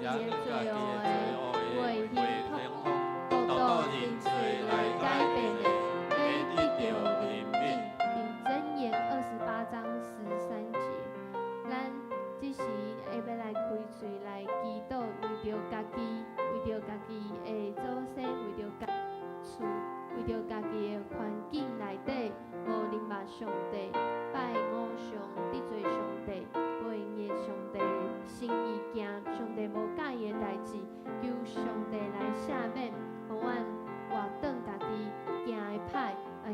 己的罪惡的血刑託，獨獨認罪來改變的，欲得著憐憫。佇箴言28章13節，咱這時會欲來開喙來祈禱，為著家己，為著家己的祖先，為著家厝，為著家己的環境內底無認捌上帝，拜偶像，得罪上帝，袂用的上帝心意行，上帝無佮意的代誌，求上帝來赦免，予阮活轉家己行的歹，行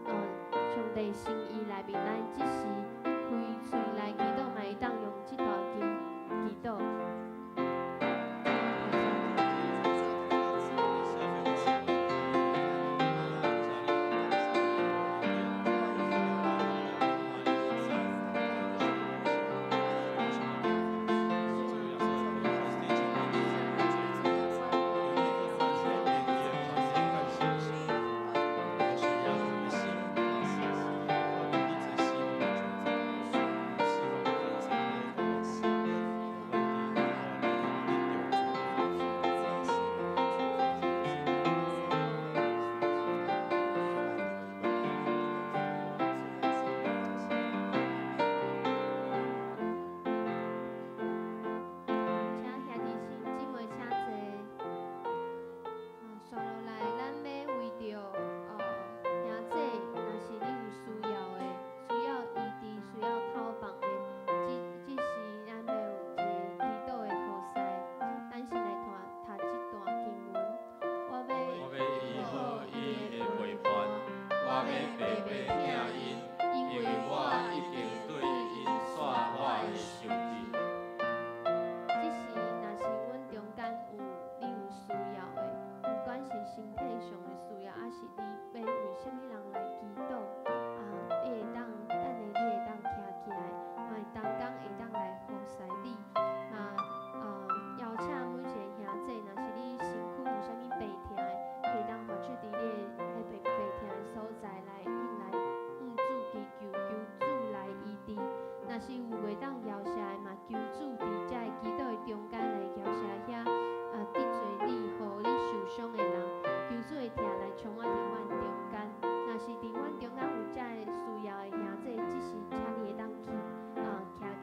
佇上帝心意內面。咱這時開喙來祈禱，嘛會當用這段經祈禱。請兄弟姊妹請坐。紲落來，咱欲為著兄姊，若是你有需要的，需要醫治、需要透放的，這時咱欲有一个祈禱的服侍。咱先來讀讀這段經文。我欲我欲醫好𪜶的陪伴，我欲白白疼𪜶，因為我已經對𪜶煞我的仇敵。這時，若是阮中間有你有需要的，不管是身體上的需要，抑是你欲為啥物人來祈禱，啊，你會當等下你會當徛起來，我會同工會當來服侍你。嘛，邀請每一个兄姊，若是你身軀有啥物病痛的，會當發出佇你的彼病病痛的所在來，向來向主祈求，求主來醫治。若是有袂當搖聲的，嘛求主佇遮个祈禱的中間來搖聲遐得罪你、予你受傷的人，求主的疼來充滿佇阮中間。若是佇阮中間有遮个需要的兄姊，這時請你會當徛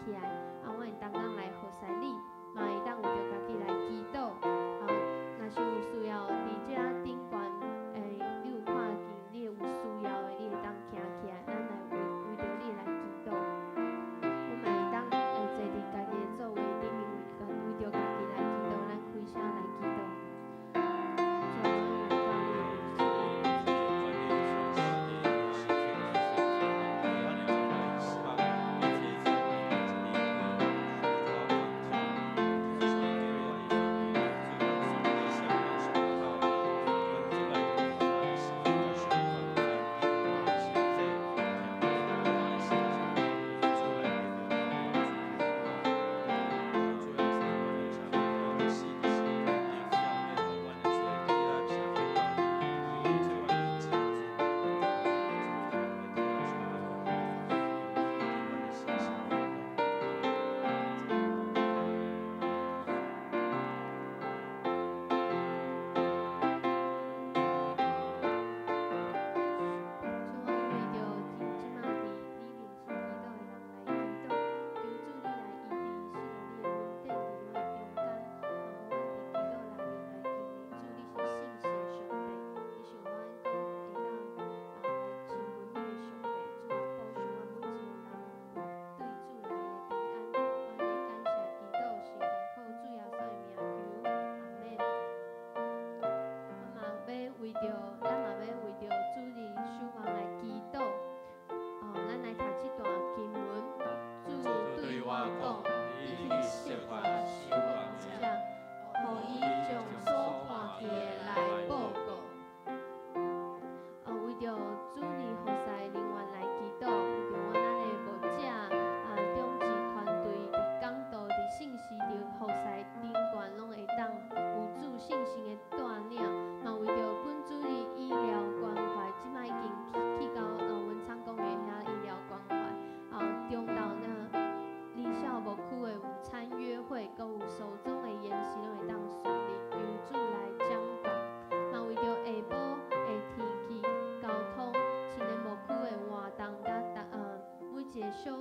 起來，啊，阮會同工來服侍你，嘛會當為著家己來祈禱。啊，若是有需要佇遮頂懸，你有看見你有需要的，你會當徛起來，咱來為著你來祈禱。阮嘛會當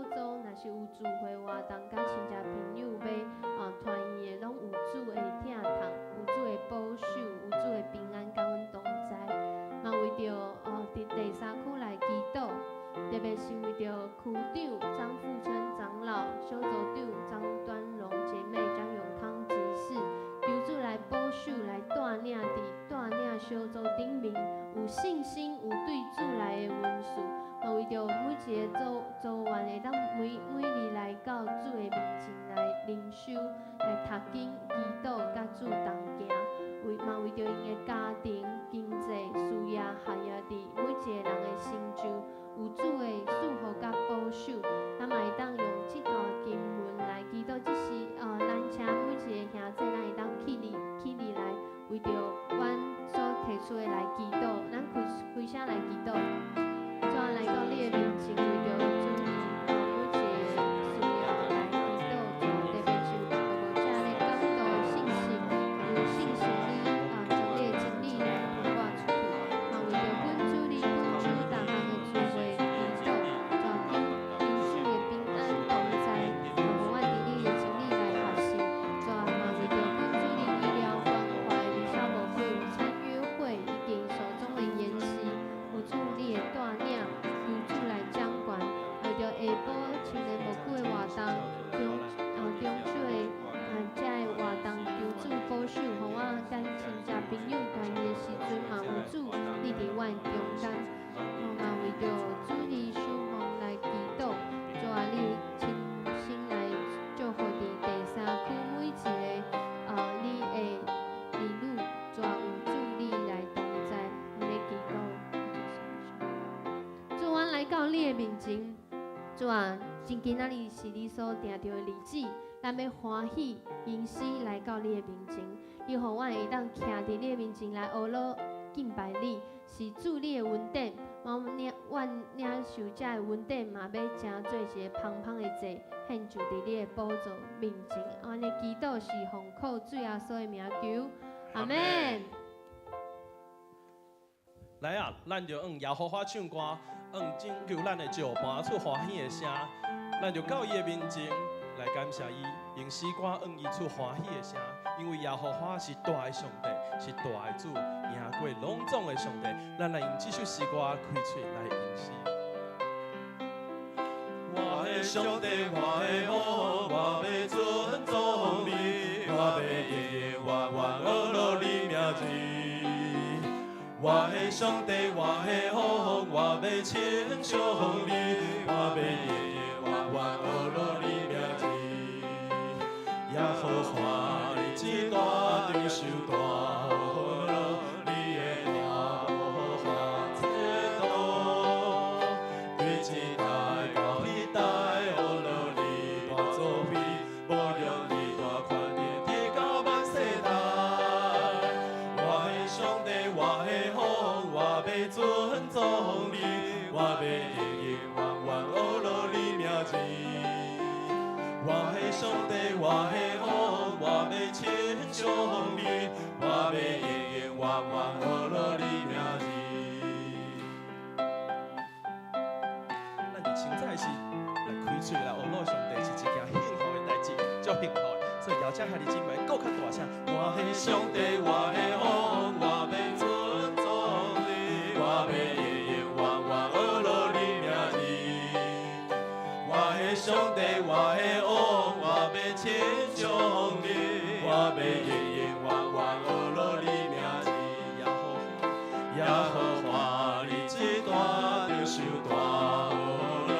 組若是有聚會活動，佮親戚朋友欲團圓的，攏有主的疼痛，有主的保守，有主的平安佮阮同在。嘛為著佇第三區來祈禱，特別是為著區長張富春長老、小組長張端榮姐妹、張永康執事，求主來保守、來帶領佇帶領小組頂面有信心、有對主來的恩賜。嘛為著每一个組組員會當每每日來到主的面前來靈修、來讀經、祈禱、佮主同行。為嘛為著𪜶的家庭、經濟、事業、學業，佇每一个人的成就，有主的賜福佮保守，咱嘛會當用這段經文來祈禱。這時，咱請每一个兄弟，咱會當起立起立來，為著阮所提出的來祈禱，咱開開聲來祈禱。主啊，來到你的面前，為著主每一个需要來祈禱，主啊，特別是有無遮咧講道的信息，有信心你將你的真理來傳播出去，嘛為著本主日、本主逐項的聚會祈禱，主啊，求求主的平安同在，嘛予阮佇你的真理來學習，主啊，嘛為著本主日醫療關懷、李小無會午餐約會以及手中的筵席，有主你的帶領，求主來掌權，為著下晡青年牧區的活動，中中秋的遮的活動，求主保守，予我佮親戚朋友團圓的時陣，嘛有主你佇阮中間，嘛為著主日守望來祈禱，主啊，你親身來祝福佇第三區每一个你的兒女，主啊，有主你來同在，阮咧祈禱。主，阮來到你的面前，主啊，真今仔日是你所定著的日子，咱欲歡喜吟詩來到你的面前，你予阮會當徛佇你的面前來呵咾敬拜你，是主你的恩典。我領阮領受這个恩典，嘛欲成做一个芳芳的祭，獻上佇你的寶座面前。阮的祈禱是奉靠主耶穌的名求，阿門。來啊，咱就向耶和華唱歌，向拯救咱的石磐出歡喜的聲。咱就到伊的面前來感謝伊，用詩歌向伊出歡喜的聲。因為耶和華是大的上帝，是大的主，贏過攏總的上帝。咱來用這首詩歌開喙來吟詩。我的上帝，我的王，我欲尊崇你，我欲永永遠遠呵咾你名字。我的上帝，我的王，我欲稱頌你，我欲永永遠遠呵咾你名字。耶和華，你這大長壽大呵咾，你的大無法測度，對這代到彼代呵咾你大作為，無論你大權能，直到萬世代。我的上帝，我的王，我欲尊崇你，我欲永永遠遠呵咾你名字。我的上帝，我的王，我欲稱頌你，我欲永永遠遠呵咾你名字。咱佇清早時來開喙來呵咾上帝是一件幸福的代誌，足幸福的。所以邀請兄弟姊妹閣較大聲。我的上帝，我的王，我欲尊崇你，我欲永永遠遠呵咾你名字。我的上帝，我的王，我欲稱頌你，我欲永永遠遠呵咾你名字。耶和華，耶和華，你這大長壽大呵咾，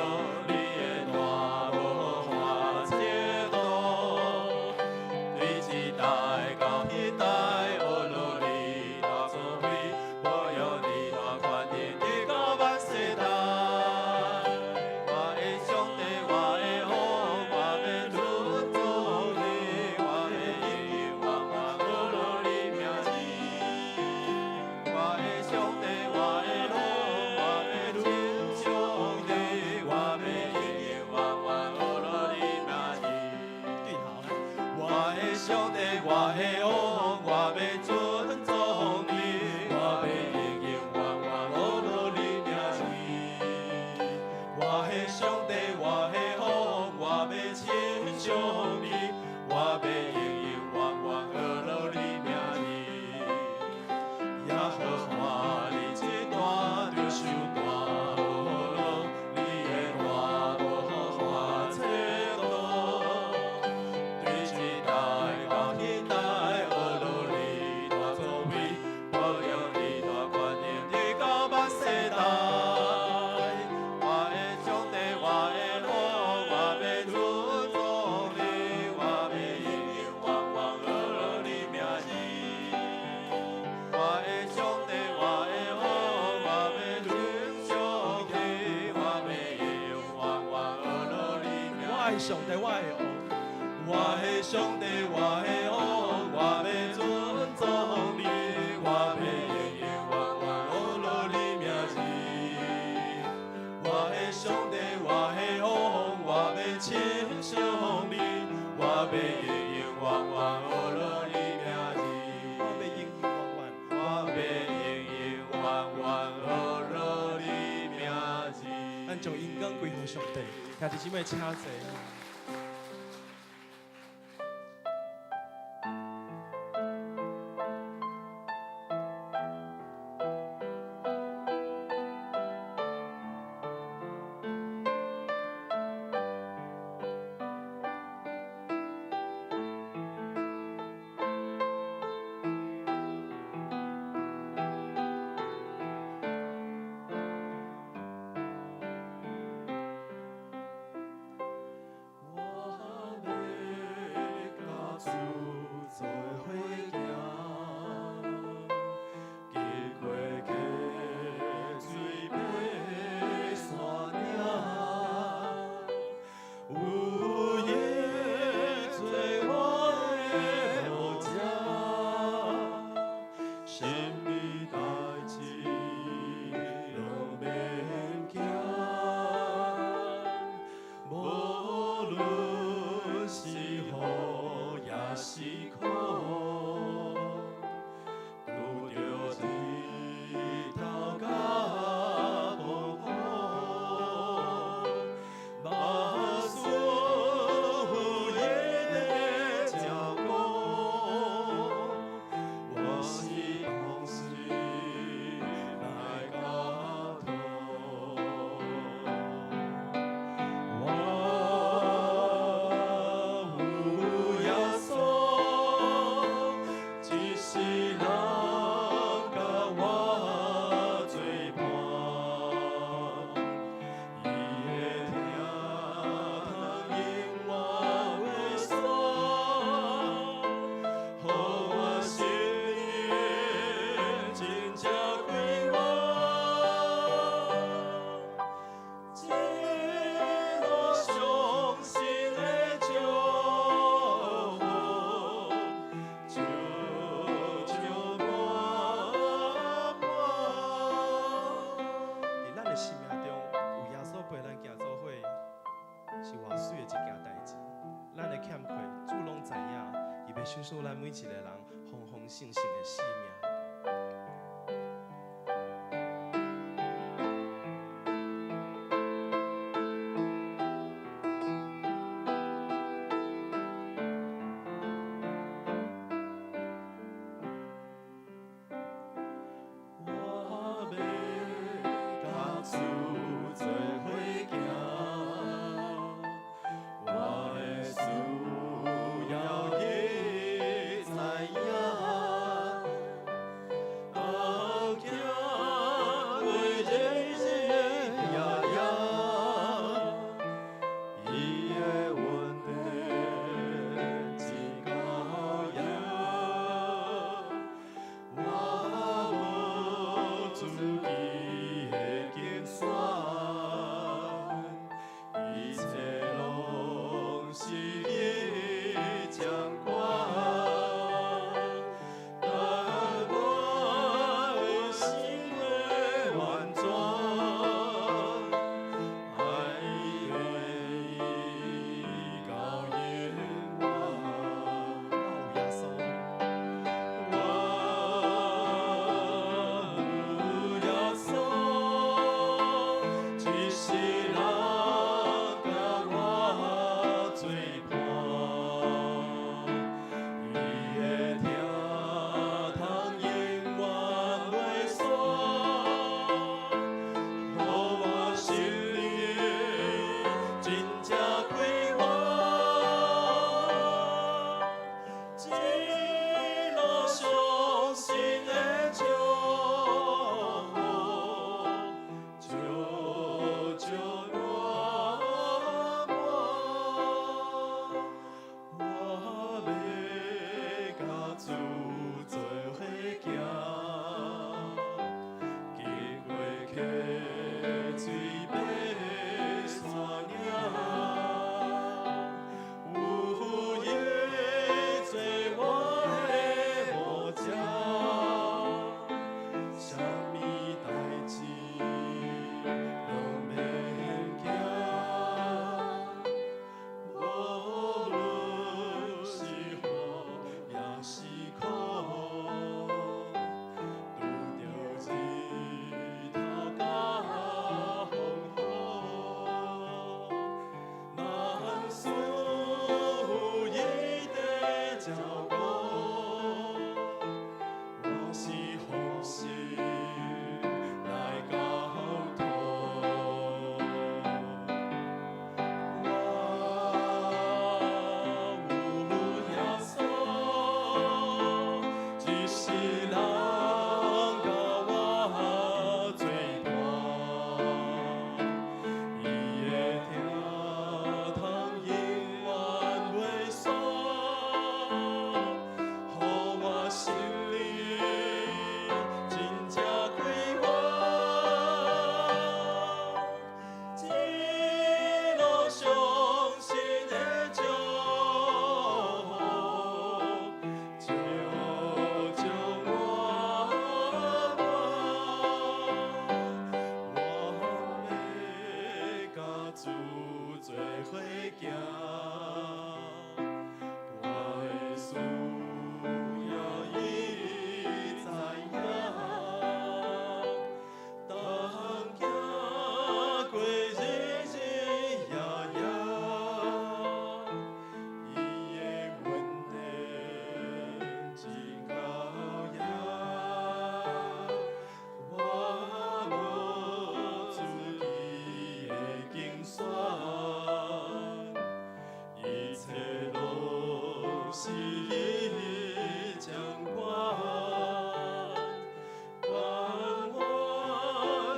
你的大無法測度，對這代到彼代呵咾你大作為，無用你大權能，直到萬世代。我的上帝，我的王，我欲尊崇你，我欲永永遠遠呵咾你名字。我的上帝，我的王，我欲稱頌你，我欲永永遠遠呵咾你名字。對頭來。我的上帝，我的王，我欲尊崇你，我欲永永遠遠呵咾你名字。我的上帝，我的王，的上帝，我的王。我的上帝，我的王，我欲尊崇你，我欲永永远远学罗你名字。我的上帝，我的王，我欲称颂你，我欲永永远远学罗你名字。我欲永永远远，我欲永永远远学罗你名字。咱將榮光歸予上帝，兄弟姊妹請坐。我欲佮主做伙行，经過溪水爬山嶺，有伊做我的牧者，啥物代誌攏免驚。無論是好抑是苦，拄著日頭佮風雨，嘛順服伊的照顧，我是放心來交託。我有耶穌，一世人佮我做伴，伊的疼痛永遠袂散，予我心靈真正快活。這路上新的祝福，充充滿滿。佇咱的生命中，有耶穌陪咱行做伙，是偌媠的一件代誌。咱的欠缺，主攏知影，伊欲賞賜咱每一个人豐豐盛盛的生命。我欲佮主做伙行，我的需要伊知影，同行過日日夜夜，伊的恩典真高揚。我無自己的計算，一切攏是伊掌管。等我的生活完全，愛對伊到永遠。我有耶穌，我有耶穌，一世人佮我做伴，是掌管，管我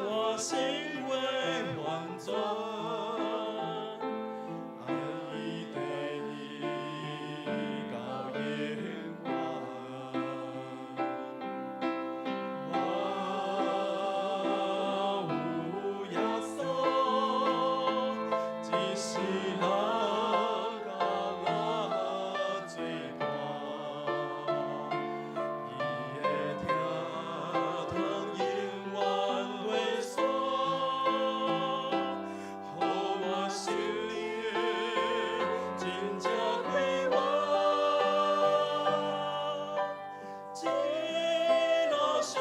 我生活完全，愛綴你到永遠。我有耶穌，一世人佮我做伴，伊的疼痛永遠袂散，予我心靈真正快活。一路上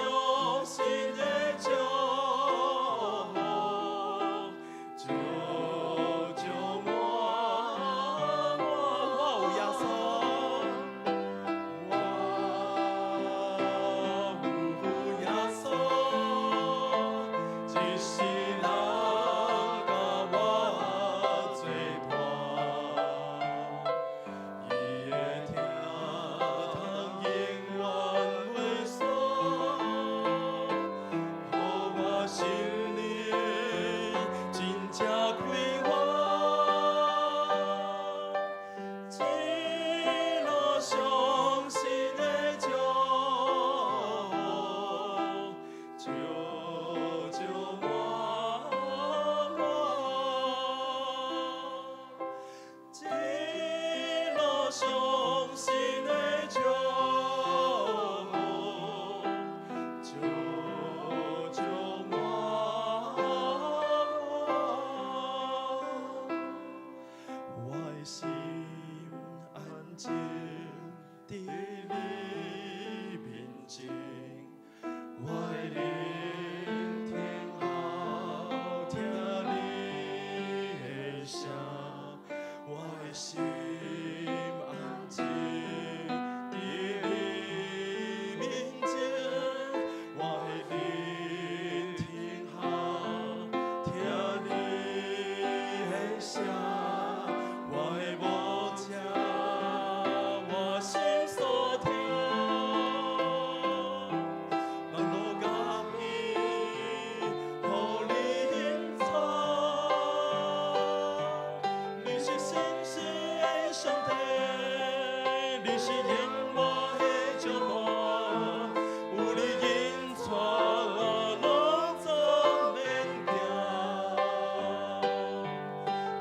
新的祝福，足足滿滿。我有耶穌，我有耶穌，一世人佮我做伴，伊的疼痛永遠袂散，予我心靈真正快活。一路上新的祝福，足足滿滿。一路上新的祝福，足足滿滿。我的心安靜佇你面前，我的靈聽候聽你的聲，我的心安靜佇你面前，我的靈聽候聽你的聲，我的牧者，我心所疼，網羅家己，予你引帶。你是信實的上帝，你是永遠的石伴，有你引帶我攏總免驚。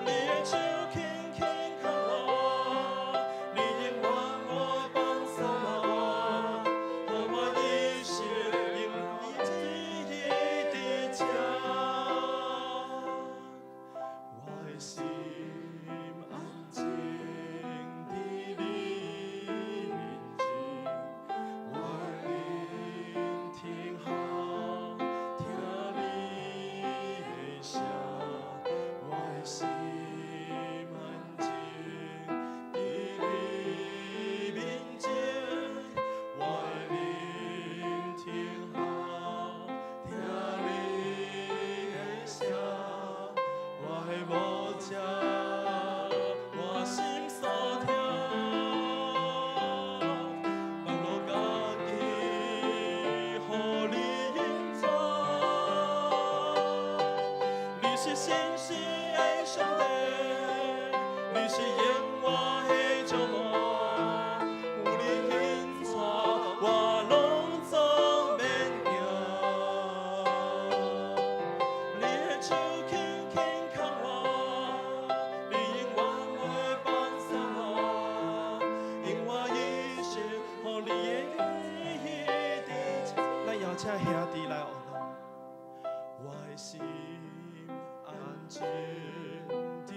你的手輕輕牽我，你永遠無放手我，予我一生永遠佇這。我的心安靜佇你面前，我的靈聽候聽你的聲，我的心安靜佇你面前，我的靈聽候聽你的聲，我的牧者，我心所疼，網羅家己，予你引帶。你是信實的上帝，你是永遠的石伴，有你引帶，我攏總免驚。你的手輕輕牽我，你永遠袂放手我，永遠一生予你的愛佇這。咱邀請兄弟來學咱，我的心安靜佇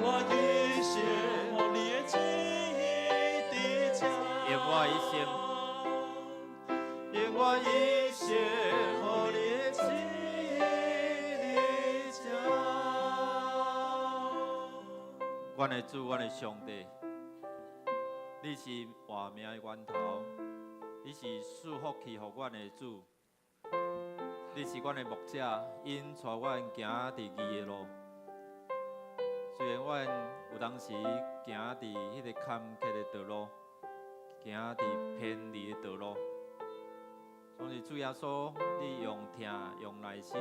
我一生予你的旨意伫這。用我一生，用我一生予你的旨意伫這。阮的主，阮的上帝，你是活命的源頭，你是賜福氣予阮的主，你是阮的牧者，引帶阮行佇義的路。雖然阮有當時行佇彼个坎坷的道路，行佇偏離的道路，總是主耶穌，你用疼、用耐心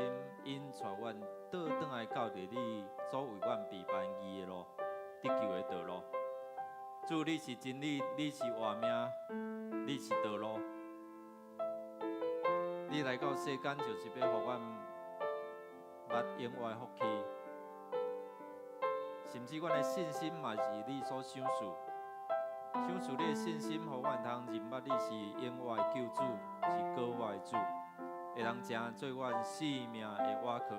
引帶阮倒轉來到佇你所為阮備辦義的路、得救的道路。主，你是真理，你是活命，你是道路。你來到世間就是欲予阮捌永活的福氣，甚至阮的信心嘛是你所賞賜，賞賜你的信心，予阮通認捌你是永活的救主，是膏我的主，會通成做阮生命的倚靠，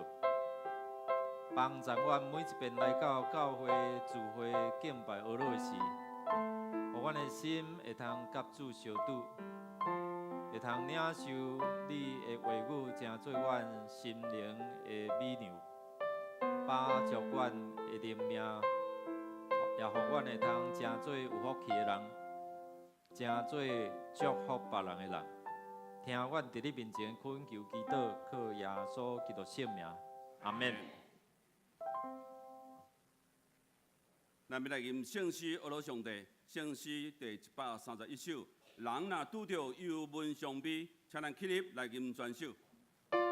幫助阮每一遍來到教會聚會敬拜阿樂的時，予阮的心會通佮主相拄，會通領受你的話語，成做阮心靈的美糧，飽足阮的靈命，也予阮會通成做有福氣的人，成做祝福別人的人。聽阮佇你面前懇求祈禱，靠耶穌基督聖名，阿們。咱欲來吟聖詩，阿羅上帝，聖詩第131首。人若拄著憂悶傷悲，請咱起立來吟全首。人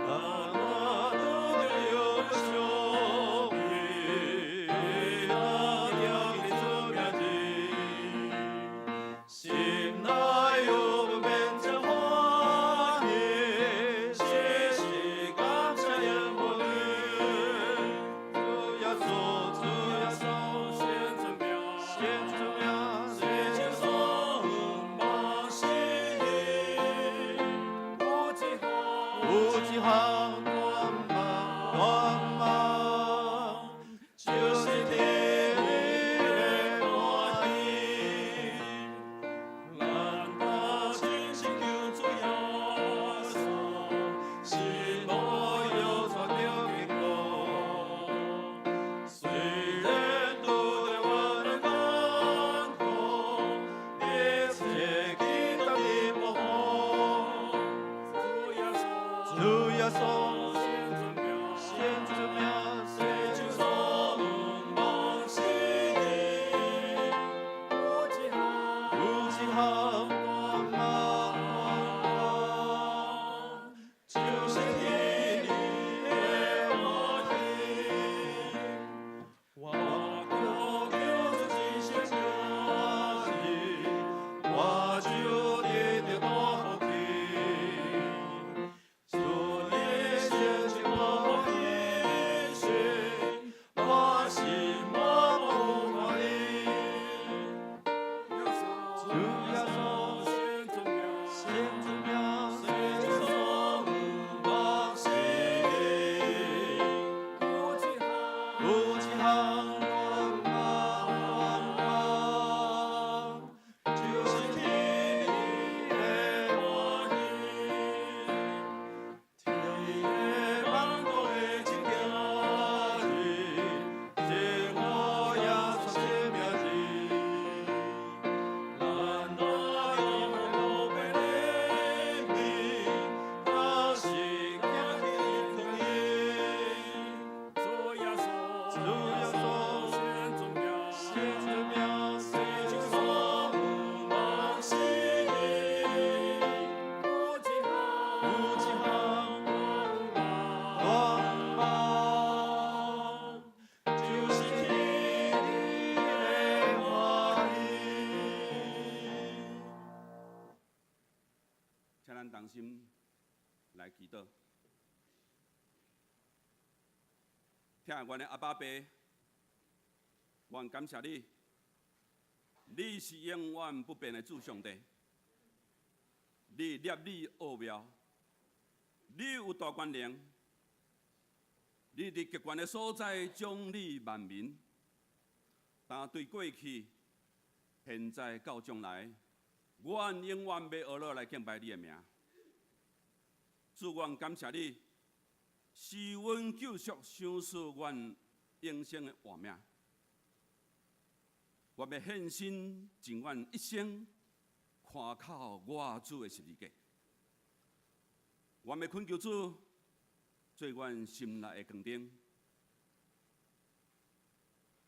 若拄著憂傷悲，若念起主名字，心內憂悶變成歡喜，時時感謝永活你。主耶穌，主耶穌，顯尊名，顯尊名，洗淨所望死。有一項，有一項願望，願望，就是得你的歡喜。咱若真心求主耶穌，是路又帶著堅固。雖然拄著患難艱苦，一切記得你保護。主耶穌，顯尊名，洗淨所望死。有一項願望，就是得你的歡喜。我求救主真心誠意，我就得著大福氣。主你神蹟我一生，我心滿有歡喜。主耶穌，顯尊名，洗淨所望死。有一項願望，願望，就是得你的歡喜。天的萬國的真行日，稱呼耶穌聖名字。咱若用路邊的面，若是行去天堂。主耶穌，顯尊名，洗淨所望死。有一項願望，就是得你的歡喜。請咱同心來祈禱。疼愛阮的阿爸父，我感謝你，你是永遠不變的主上帝，你立你奧妙，你有大權能，你佇極懸的所在掌理萬民，但對過去、現在到將來，阮永遠欲學樂來敬拜你的名。主，阮感謝你，是阮救贖、賞賜阮永生的活命。我欲獻身盡阮一生，看守我主的十字架。我欲懇求主做阮心內的光燈，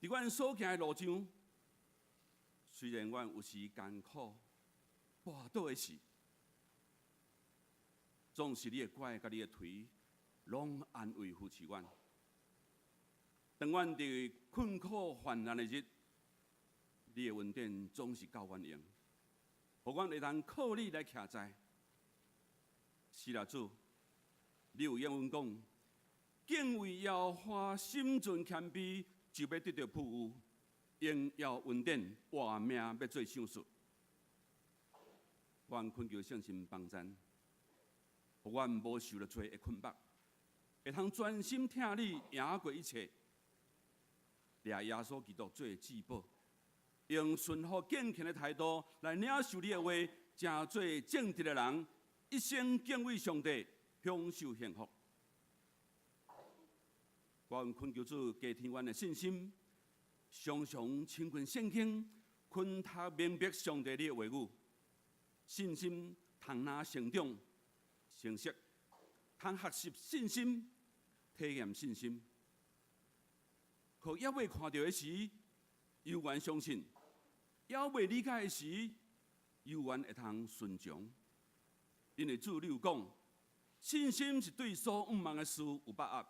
佇阮所行的路上，雖然阮有時艱苦、跋倒的時，總是你的拐佮你的槌，攏安慰扶持阮。當阮佇困苦患難的日，你的恩典總是夠阮用，予阮會當靠你來徛在。是啦，主，你有應允講，敬畏耶和華，心存謙卑，就欲得著富有，榮耀恩典，活命欲做賞賜。阮懇求聖神幫贊，予阮無受著罪的捆綁，會通專心聽你贏過一切，掠耶穌基督做至寶，用順服敬虔的態度來領受你的話，成做正直的人，一生敬畏上帝，享受幸福。我懇求主加添阮的信心，常常親近聖經，勤讀明白上帝你的話語，信心通哪成長、成熟，通學習信心、體驗信心。可猶未看著的時，猶原相信；猶未理解的時，猶原會通順從。因為主你有講，信心是對所向望的事有把握，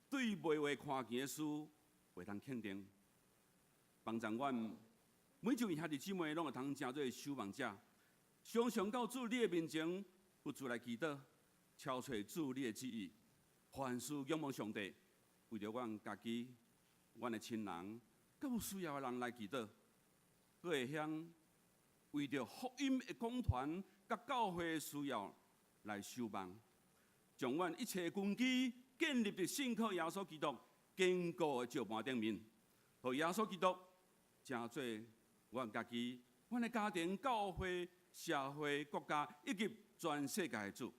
對未會看見的事會通肯定。幫助阮每一位兄弟姊妹攏會通成做守望者，常常到主你的面前，不住來祈禱，敲揣主你的旨意，凡事仰望上帝，為著阮家己、阮的親人、佮有需要的人來祈禱，閣會曉為著福音的講團佮教會的需要來守望，將阮一切根基建立佇信靠耶穌基督堅固的石盤頂面，予耶穌基督成做阮家己、阮的家庭、教會、社會、國家以及全世界的主。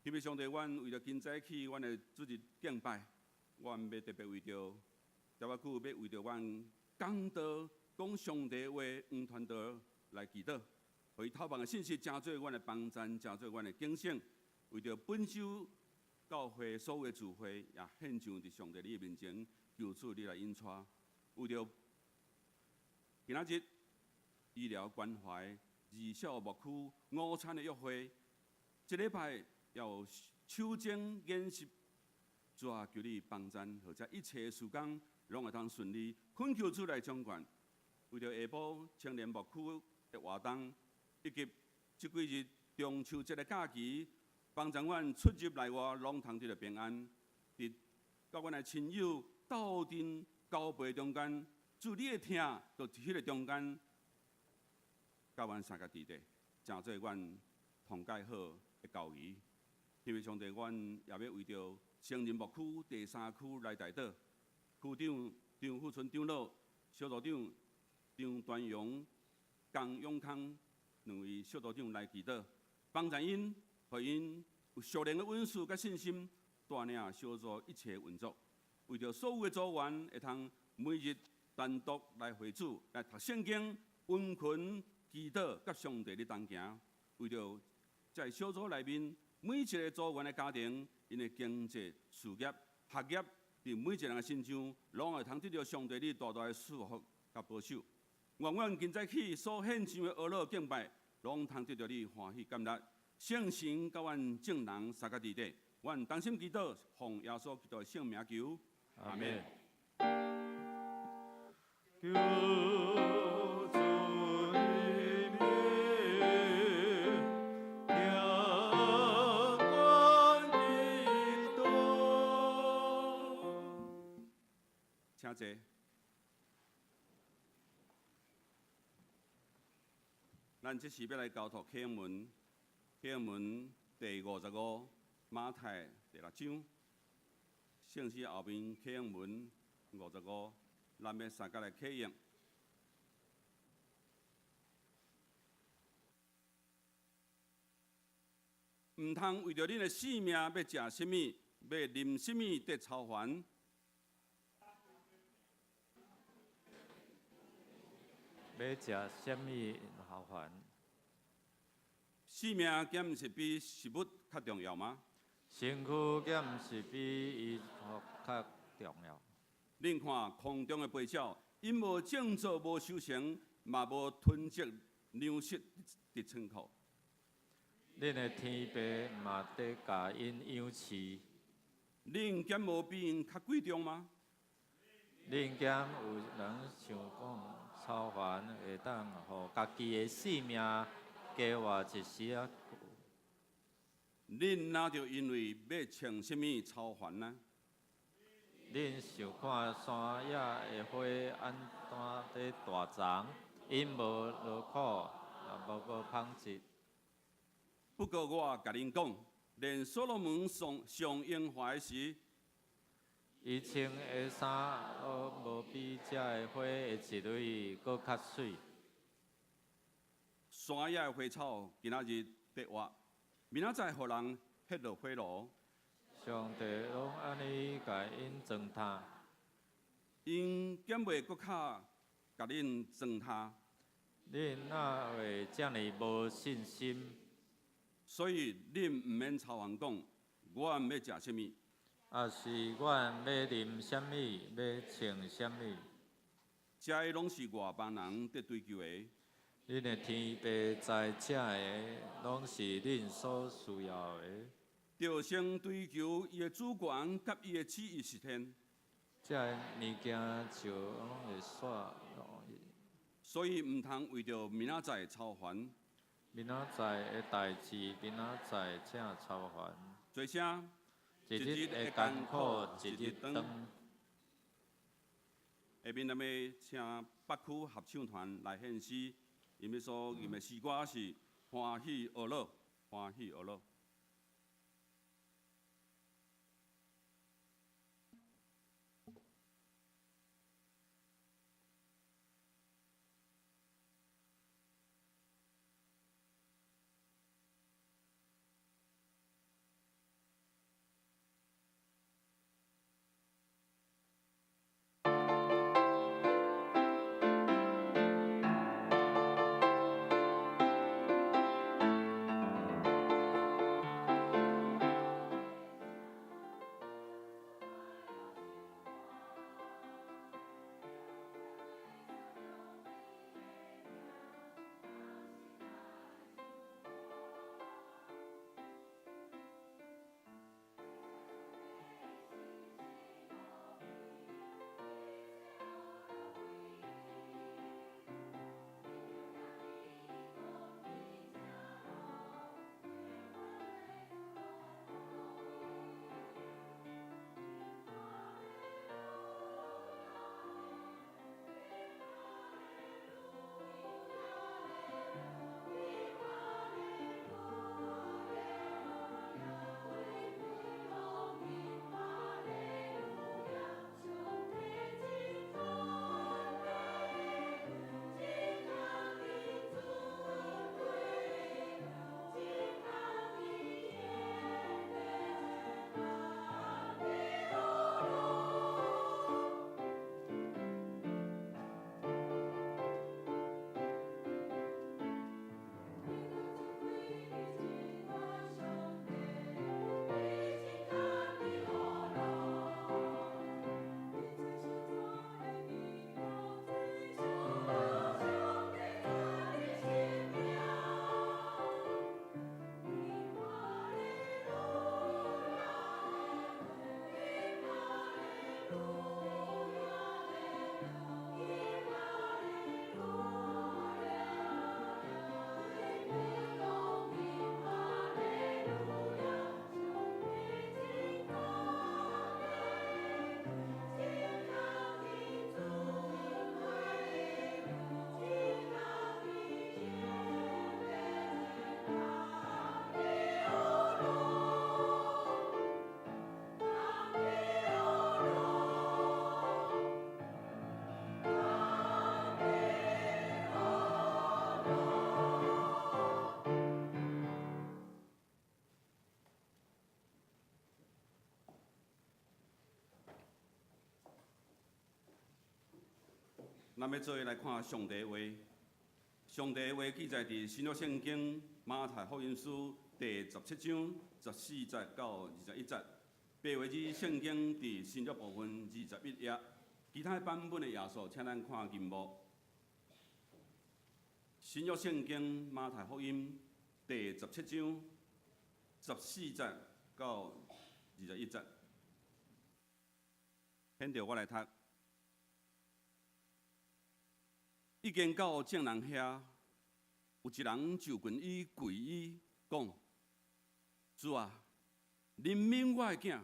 特別上帝，阮為著今早起阮的主日敬拜，阮欲特別為著，遮仔久欲為著阮講道講上帝話黃傳道來祈禱，予伊透望的信息成做阮的幫贊，成做阮的警醒。為著本週教會所有的聚會，也獻上佇上帝你的面前，求主你來引帶。為著今仔日醫療關懷、二小牧區午餐的約會，這禮拜有手鐘演習，主啊，求你幫贊，予這一切事工攏會通順利，懇求主來掌權。為著下晡青年牧區的活動，以及這幾日中秋節的假期，幫助阮出入內外攏通得著平安。佇佮阮的親友鬥陣交陪中間，主你的疼，就佇彼个中間，佮阮相佮佇咧，成做阮同蓋好的交誼。因為上帝，阮也欲為著成人牧區第三區來代禱，區長張富春長老、小組長張端陽、江永康兩位小組長來祈禱，幫助𪜶，予𪜶有屬靈的恩賜佮信心，帶領小組一切運作。為著所有的組員會通每日單獨來會主，來讀聖經、殷勤祈禱，佮上帝咧同行。為著在小組內面每一个組員的家庭，𪜶的經濟、事業、學業，佇每一个人的身上，攏會通得著上帝你大大的賜福佮保守。願阮今早起所獻上的哀樂敬拜，攏通得著你歡喜感恩。聖神佮阮眾人相佮佇咧，阮同心祈禱，奉耶穌基督的聖名求，阿門。求主的名，聽阮祈禱。請坐。咱這時欲來交託啟應門，啟應門第55，馬太第六章，聖詩後面啟應門五十五，咱欲相共來啟應。毋通為著恁的性命欲食啥物，欲啉啥物得操煩。欲食啥物操煩？性命敢毋是比食物較重要嗎？身軀敢毋是比衣服較重要？恁看空中的飛鳥，𪜶無種作，無收成，嘛無囤積糧食佇倉庫。恁的天父嘛佇共𪜶養飼。恁敢無比𪜶較貴重嗎？恁敢有人想講操煩會當予家己的性命加活一絲仔？恁哪著因為欲穿啥物操煩呢？恁想看山野的花按怎佇大叢？𪜶無勞苦，也無紡織。不過我共恁講，連所羅門上上榮華的時，伊穿的衫都無比這个花的一蕊閣較媠。山野的花草今仔日得活，明仔載予人彼落火爐。上帝攏按呢共𪜶裝呾。𪜶敢袂閣較共恁裝呾？恁哪會遮爾無信心？所以恁毋免操煩講，阮欲食啥物？抑是阮欲啉啥物，欲穿啥物？這个攏是外邦人佇追求的。恁的天父知這个攏是恁所需要的。著先追求伊的主權佮伊的旨意實現。這个物件就攏會煞。所以毋通為著明仔載操煩。明仔載的代誌，明仔載才操煩。做啥？一日的艱苦，一日當。下面咱欲請北區合唱團來獻詩，𪜶欲所吟的詩歌是《歡喜樂樂》，歡喜樂樂。咱欲做伙來看上帝話。上帝話記載佇新約聖經馬太福音書第十七章十四節到二十一節。白話字聖經佇新約部分二十一頁。其他版本的頁數，請咱看銀幕。新約聖經馬太福音第十七章十四節到二十一節。現在我來讀。已經到眾人遐，有一人就近伊跪伊講：主啊，憐憫我的囝，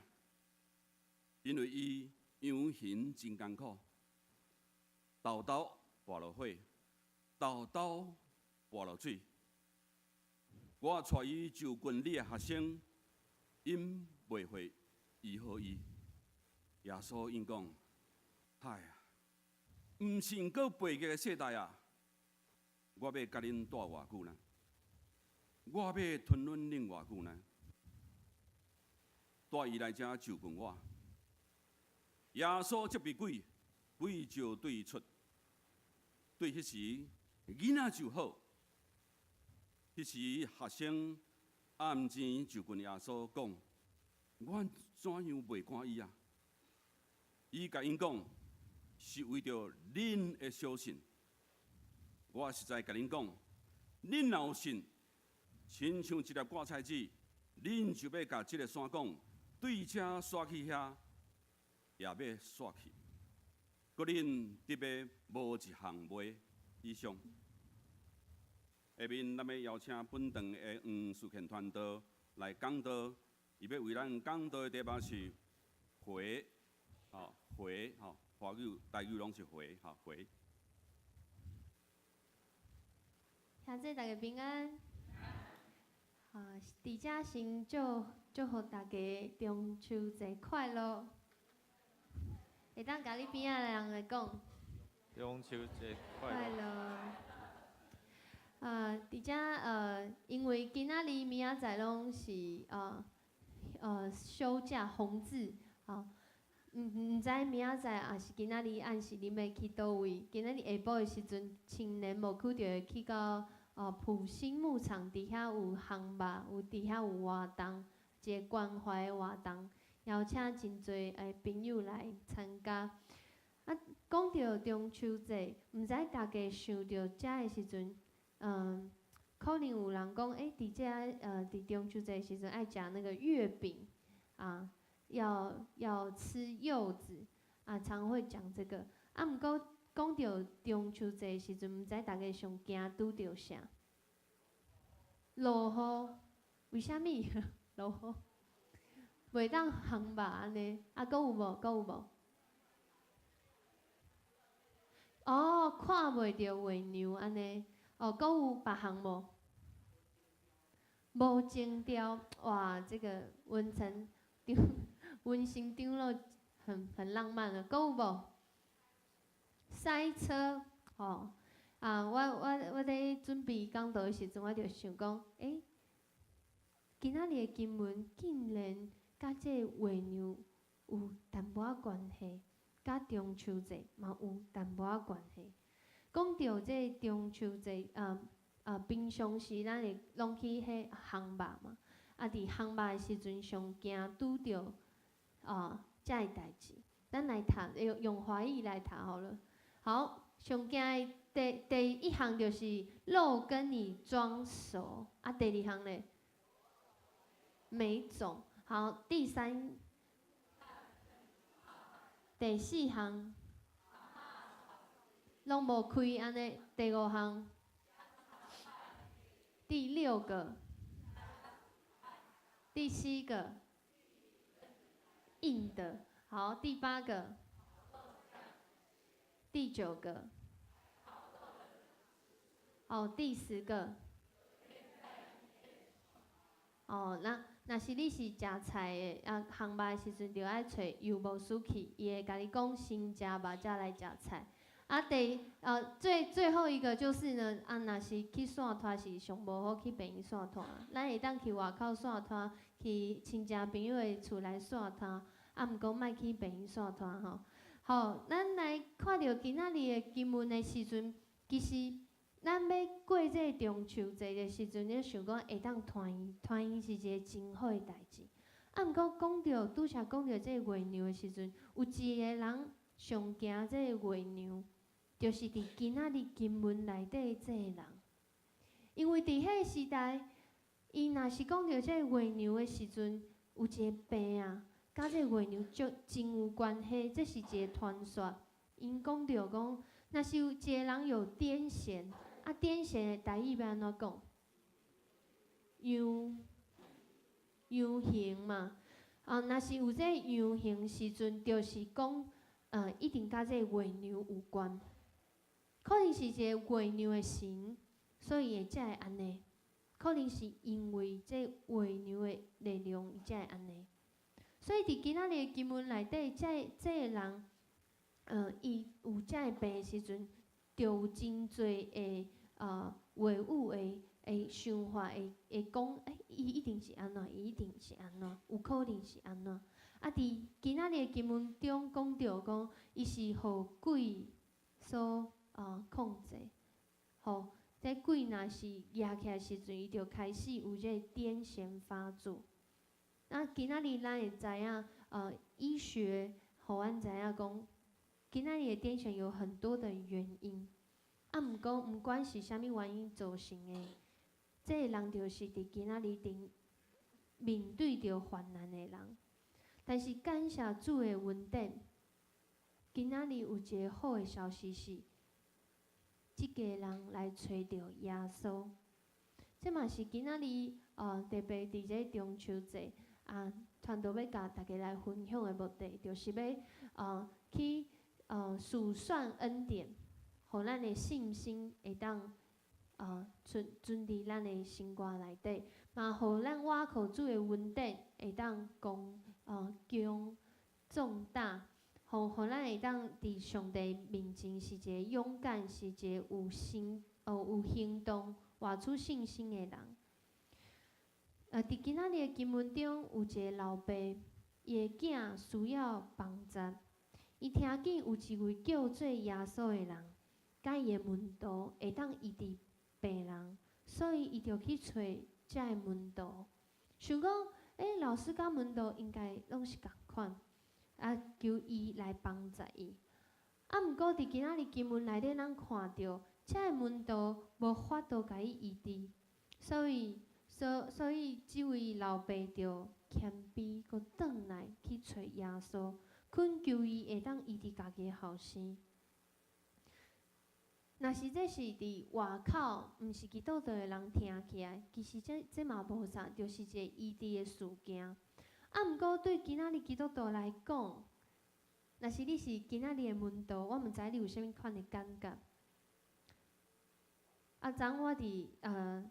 因為伊養行真艱苦，沓沓跋落火，沓沓跋落水。我帶伊就近你的學生，𪜶袂會醫好伊。耶穌應講：唉啊！毋信閣背逆的世代啊！我欲佮恁蹛偌久呢？我欲吞忍恁偌久呢？帶伊來遮就近我。耶穌責備鬼，鬼就對伊出。對彼時，囡仔就好。彼時學生暗前就近耶穌講：阮怎樣袂趕伊啊？伊共𪜶講。是為著恁的小信，我實在共恁講，恁若有信，親像一粒芥菜籽，恁就欲共這个山講，對遮徙去遐，也欲徙去。閣恁得欲無一項袂以上。下面咱欲邀請本堂的黃書憲傳道來講道，伊欲為咱講道的題目是回，吼回，吼。華語、台語攏是回，吼回。兄弟大家平安。啊，佇遮先祝祝福大家中秋節快樂。會當共你邊仔的人來講。中秋節快樂。啊，佇遮因為今仔日明仔載攏是休假紅字，啊。毋知明仔載，抑是今仔日暗時，恁欲去佗位？今仔日下晡的時陣，青年牧區就會去到埔心牧場，佇遐有烘肉，有佇遐有活動，一个關懷的活動，邀請真濟朋友來參加。啊，講著中秋節，毋知大家想著遮的時陣，可能有人講，欸，佇遮佇中秋節的時陣愛食那個月餅，啊。要吃柚子啊，常會講這個。啊，毋過講著中秋節的時陣，毋知大家上驚拄著啥？落雨？為啥物？落雨？袂當烘肉按呢？啊，閣有無？閣有無？哦，看袂著月娘按呢？哦，閣有別項無？無情調，哇！這個溫層溫馨長老很浪漫的，閣有無？塞車，吼啊！我咧準備講道的時陣，我就想講，欸，今仔日的經文竟然佮這個月娘有淡薄仔關係，佮中秋節嘛有淡薄仔關係。講著這個中秋節，平常時咱會攏去彼烘肉嘛，啊，佇烘肉的時陣上驚拄著這个代誌。咱來讀，用華語來讀好了。好，上驚的第一項就是肉跟你裝熟，啊，第二項咧，沒種。好，第三、第四項，攏無開按呢。第五項，第六個，第七個，硬的。好，第八個，第九個，哦，第十個。哦，那若是你是食菜的，啊，烘肉的時陣就愛揣油無輸去，伊會共你講先食肉才來食菜。啊，最後一個就是呢，啊，若是去散拖是上無好去病院散拖。咱會當去外口散拖，去親戚朋友的厝內散拖，啊，毋過莫去病院散拖吼。好，咱來看著今仔日的經文的時陣，其實咱欲過這個中秋節的時陣，你想講會當團圓，團圓是一個真好的代誌。啊，毋過講著拄才講著這個月娘的時陣，有一個人上驚這個月娘，就是佇今仔日經文內底這個人。因為佇彼個時代，伊若是講著這個月娘的時陣，有一個病啊，佮這個月娘足真有關係，這是一個傳說。𪜶講著講，若是有一個人有癲癇，啊，癲癇的台語欲按怎講？羊羊行嘛，啊，若是有這個羊行時陣，就是講，一定佮這個月娘有關，可能是一個月娘的神，所以會才會按呢。可能是因為這月娘的力量，伊才會按呢。所以佇今仔日的經文內底，這這個人，伊有這个病的時陣，就有真濟的話語的的想法，會會講，欸，伊一定是按怎，伊一定是按怎，有可能是按怎。啊，佇今仔日的經文中講著講，伊是予鬼所控制，吼，這鬼若是夯起來時陣，伊就開始有這個癲癇發作。啊，今仔日咱會知影，醫學予阮知影講，今仔日的癲癇有很多的原因。啊，毋過毋管是啥物原因造成的，這個人就是佇今仔日頂面對著患難的人。但是感謝主的恩典，今仔日有一個好的消息是，這個人來揣著耶穌。這嘛是今仔日特別佇這中秋節啊，傳道欲共大家來分享的目的，就是欲去數算恩典，予咱的信心會當存存佇咱的心肝內底，嘛予咱倚靠主的恩典會當剛強壯膽，予咱會當佇上帝面前是一個勇敢，是一個有心有行動、活出信心的人。佇今仔日的經文中，有一個老爸，伊的囝需要幫助。伊聽見有一位叫做耶穌的人，佮伊的門徒會當醫治病人，所以伊就去揣遮个門徒，想講，欸，老師佮門徒應該攏是仝款，啊，求伊來幫助伊。啊，毋過佇今仔日經文內底，咱看著遮个門徒無法度共伊醫治，所以這位老爸就謙卑，閣轉來去揣耶穌，懇求伊會當醫治家己的後生。若是這是佇外口，毋是基督徒的人聽起來，其實這這嘛無啥，就是一個醫治的事件。啊，毋過對今仔日基督徒來講，若是你是今仔日的門徒，我毋知你有啥物款的感覺。啊，昨昏我佇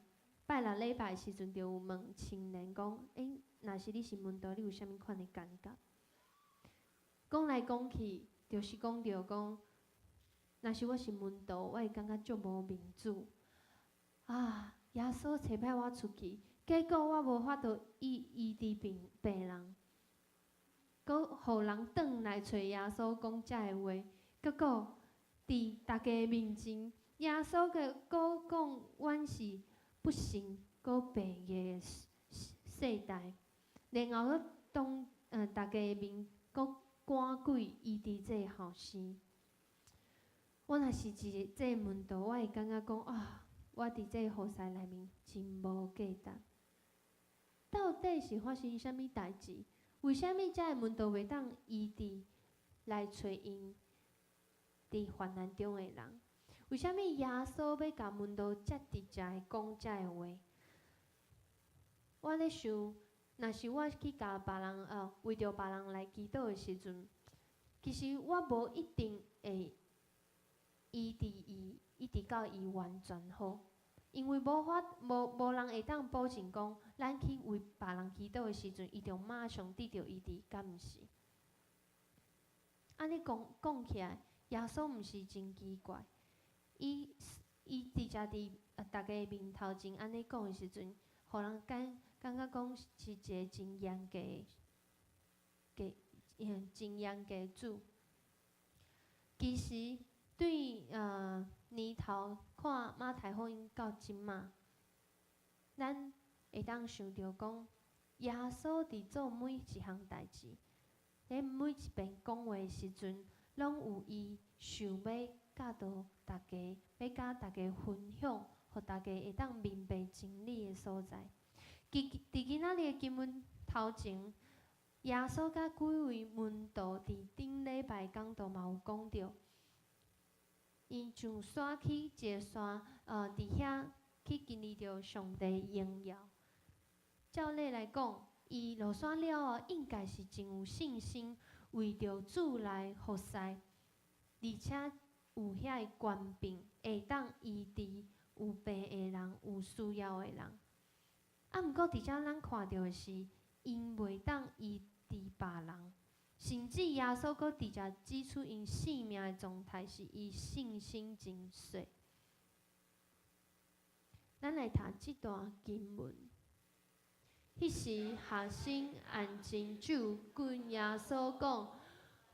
拜六禮拜的時陣，就有問青年講：欸，若是你是門徒，你有啥物款的感覺？講來講去，就是講著講，若是我是門徒，我會感覺足無面子。啊，耶穌差派我出去，結果我無法度醫醫治病病人，閣予人轉來揣耶穌講遮个話，結果佇大家面前，耶穌閣閣講阮是不信閣悖逆的世代，然後閣當大家面閣趕鬼醫治這個後生。我若是一個這個門徒，我會感覺講啊，我佇這個服侍內面真無價值。到底是發生啥物代誌？為啥物遮个門徒袂當醫治來揣𪜶佇患難中的人？為啥物耶穌欲共門徒遮直接的講遮个話？我咧想，若是我去共別人為著別人來祈禱的時陣，其實我無一定會醫治伊，一直到伊完全好，因為無法無無人會當保證講，咱去為別人祈禱的時陣，伊就馬上得著醫治，敢毋是？按呢講講起來，耶穌毋是真奇怪？伊伊直接佇大家面頭前按呢講的時陣，予人感感覺講是一個真嚴格的、真嚴格的主。其實對年頭看馬太福音到這馬，咱會當想著講，耶穌佇做每一項代誌，咧每一遍講話的時陣，攏有伊想欲教導大家，欲佮大家分享，予大家會當明白真理的所在。佇今仔日的經文頭前，耶穌佮幾位門徒佇頂禮拜講道嘛有講著，𪜶上山去一个山，佇遐去經歷著上帝榮耀。照理來講，伊落山了後，應該是真有信心，為著主來服侍，而且有遐个權柄，會當醫治有病的人、有需要的人。啊，毋過佇遮咱看著的是，𪜶袂當醫治別人，甚至耶穌閣直接指出𪜶性命的狀態是伊信心真細。咱來讀這段經文。彼時學生按真就跟耶穌講：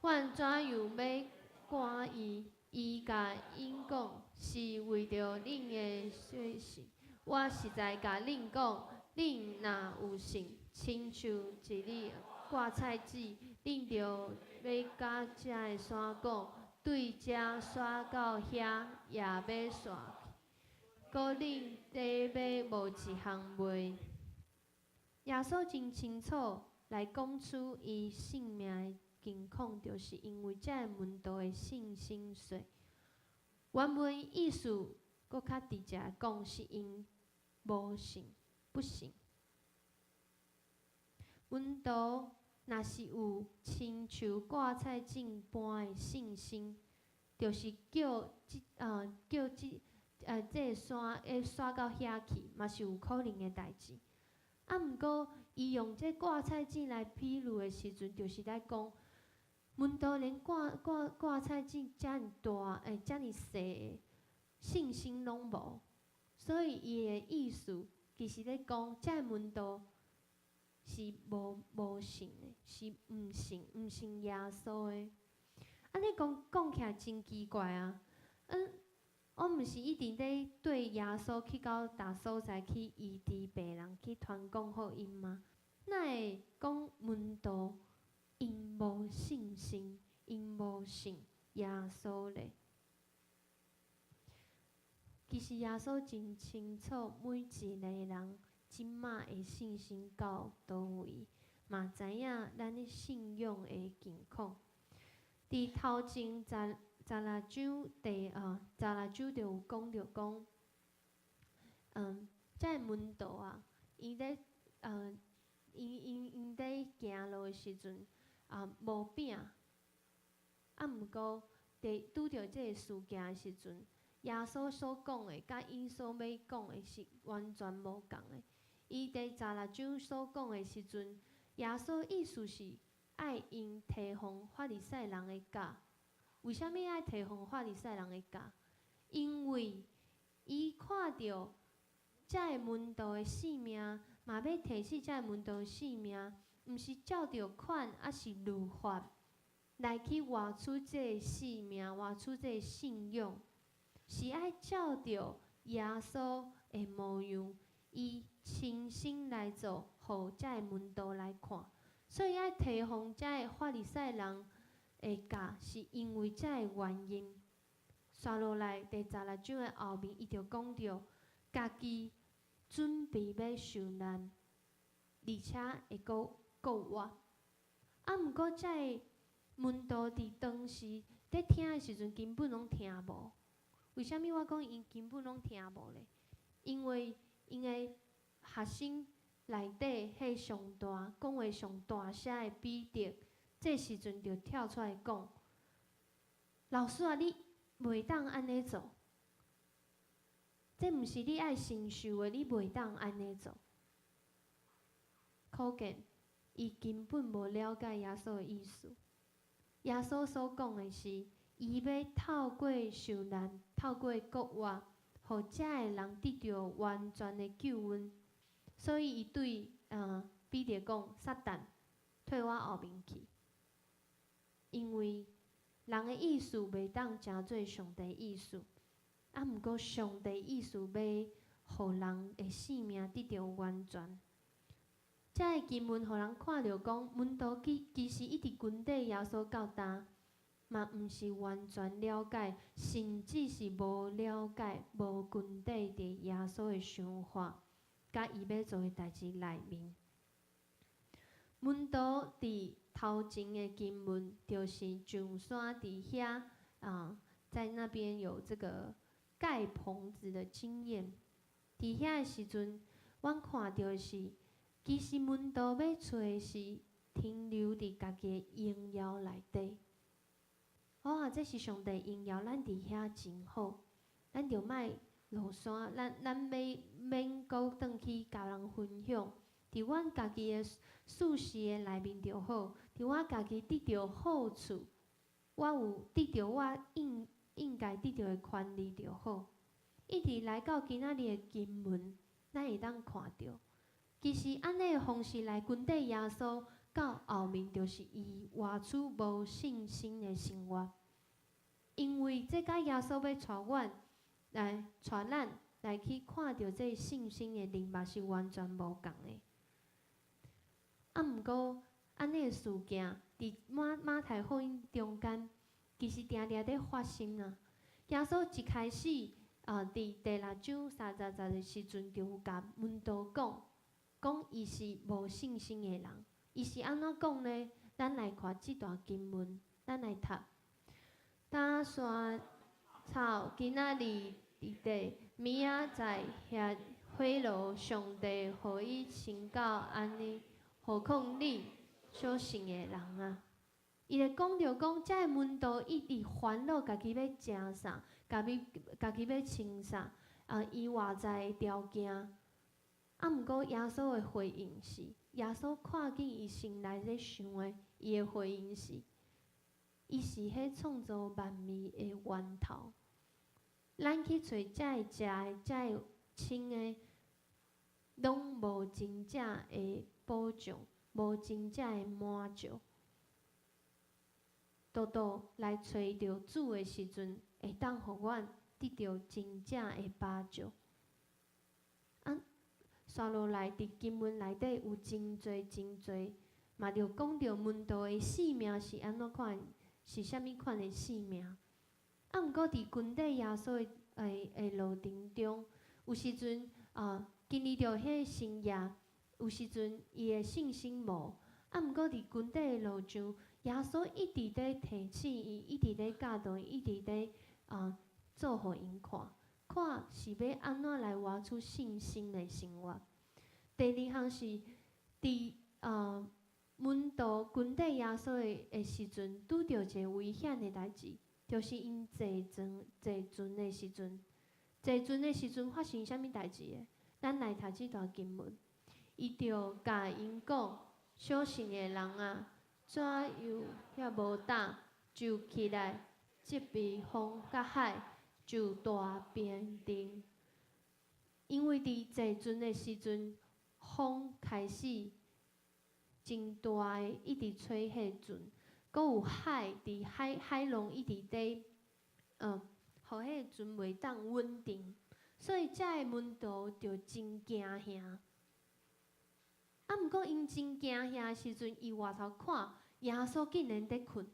阮怎樣欲趕伊？伊共𪜶講：是為著恁的小信。我實在共恁講，恁若有信，親像一粒芥菜籽，恁著欲佮這个山講，對遮徙到遐，也欲徙去。閣恁底欲無一項袂。耶穌真清楚來講出伊性命的境況，就是因為這个門徒的信心細。原文意思閣較直接講，是𪜶無信，不信。門徒若是有親像芥菜種般的信心，就是叫這个山會徙到遐去，嘛是有可能的代誌。啊，毋過伊用這芥菜種來比喻的時陣，就是咧講，門徒連芥菜種遮爾大、遮爾細的信心攏無，所以伊的意思其實咧講，這个門徒是無信的，是毋信耶穌的。按呢講講起來真奇怪啊！我毋是一直咧綴耶穌去到逐所在去醫治病人，去傳講福音嗎？哪會講門徒𪜶無信心，𪜶無信耶穌咧？其實耶穌真清楚每一个人這馬的信心到佗位，嘛知影咱的信仰的境況。佇頭前十六章就有講著講，這个門徒啊，𪜶咧行路的時陣啊，無餅，啊，毋過佇拄著這个事件的時陣，耶穌所講的，佮𪜶所欲講的是完全無仝的。伊第十六章所講的時陣，耶穌意思是愛𪜶提防法利賽人的教。為啥物愛提防法利賽人的教？因為伊看著這个門徒的性命，嘛欲提醒這个門徒的性命，毋是照著款，抑是律法來去活出這个性命，活出這个信仰，是愛照著耶穌的模樣，伊親身來做，予這个門徒來看。所以愛提防這个法利賽人的教，是因為這个原因。紲落來第十六章的後面，伊就講著家己準備欲受難，而且會閣復活。啊，毋過這个門徒佇當時佇聽的時陣，根本攏聽無。為啥物我講𪜶根本攏聽無咧？因為𪜶的學生內底彼上大講話上大聲的彼得，這時陣就跳出來講：老師啊，你袂當按呢做，這毋是你愛承受的，你袂當按呢做。可見伊根本無了解耶穌的意思。耶穌所講的是，伊欲透過受難，透過復活，予遮的人得著完全的救恩。所以，伊對彼得講：撒旦，退我後面去，因為人的意思袂當成做上帝意思，啊，毋過上帝意思欲予人的性命得著完全。這个經文予人看著講，門徒其實一直跟綴耶穌到今，嘛毋是完全了解，甚至是無了解、無跟綴佇耶穌的想法，佮伊欲做的代誌內面。門徒佇頭前的經文，就是上山佇遐啊，在那邊有這個蓋棚子的經驗。佇遐的時陣，阮看著的是，其實門徒欲揣的是停留佇家己的榮耀內底。哦，這是上帝榮耀，咱佇遐真好，咱著莫落山，咱欲免閣轉去共人分享。佇阮家己的舒適的內面就好，佇我家己得著好處，我有得著我應該得著的權利就好。一直來到今仔日的經文，咱會當看著，其實按呢的方式來跟綴耶穌，到後面就是伊活出無信心的生活。因為這佮耶穌欲帶阮來帶咱來去看著這信心的任務是完全無仝的。啊，毋過按呢的事件，佇馬太福音中間，其實定定佇發生啊。耶穌一開始啊，佇第六章三十節的時陣，就有共門徒講，講伊是無信心的人。伊是按怎講呢？咱來看這段經文，咱來讀。打算草今仔日佇地，明仔載下火爐，上帝予伊穿到按呢，何況你小信的人啊！伊咧講著講，這个門徒一直煩惱家己欲食啥，家己欲穿啥，啊，伊外在的條件。啊，毋過耶穌的回應是，耶穌看見伊心內咧想的，伊的回應是，伊是彼創造萬物的源頭。咱去揣遮个食的、遮个穿的，攏無真正的保障，無真正的滿足。獨獨來揣著主的時陣，會當予阮得著真正的飽足。啊，紲落來佇經文內底有真濟真濟，嘛著講著門徒的性命是按怎款，是啥物款的性命。啊，毋過佇跟綴耶穌的路程中，有時陣啊，經歷著彼個深夜，有時陣伊的信心無。啊，毋過佇跟綴的路上，耶穌一直佇提醒伊，一直佇教導伊，一直佇啊做予𪜶看，看是欲按怎來活出信心的生活。第二項是佇門徒跟綴耶穌的時陣，拄著一个危險的代誌，就是𪜶坐船的時陣，坐船的時陣發生啥物代誌的？咱來讀這段經文，伊就共𪜶講：小信的人啊，怎樣遐無膽？就起來責備風佮海，就大平靜。因為佇坐船的時陣，風開始真大的，一直吹彼個船，閣有海佇海浪一直佇，予彼个船袂當穩定，所以遮个門徒就真驚嚇。啊，毋過𪜶真驚嚇的時陣，伊回頭看，耶穌竟然佇睏。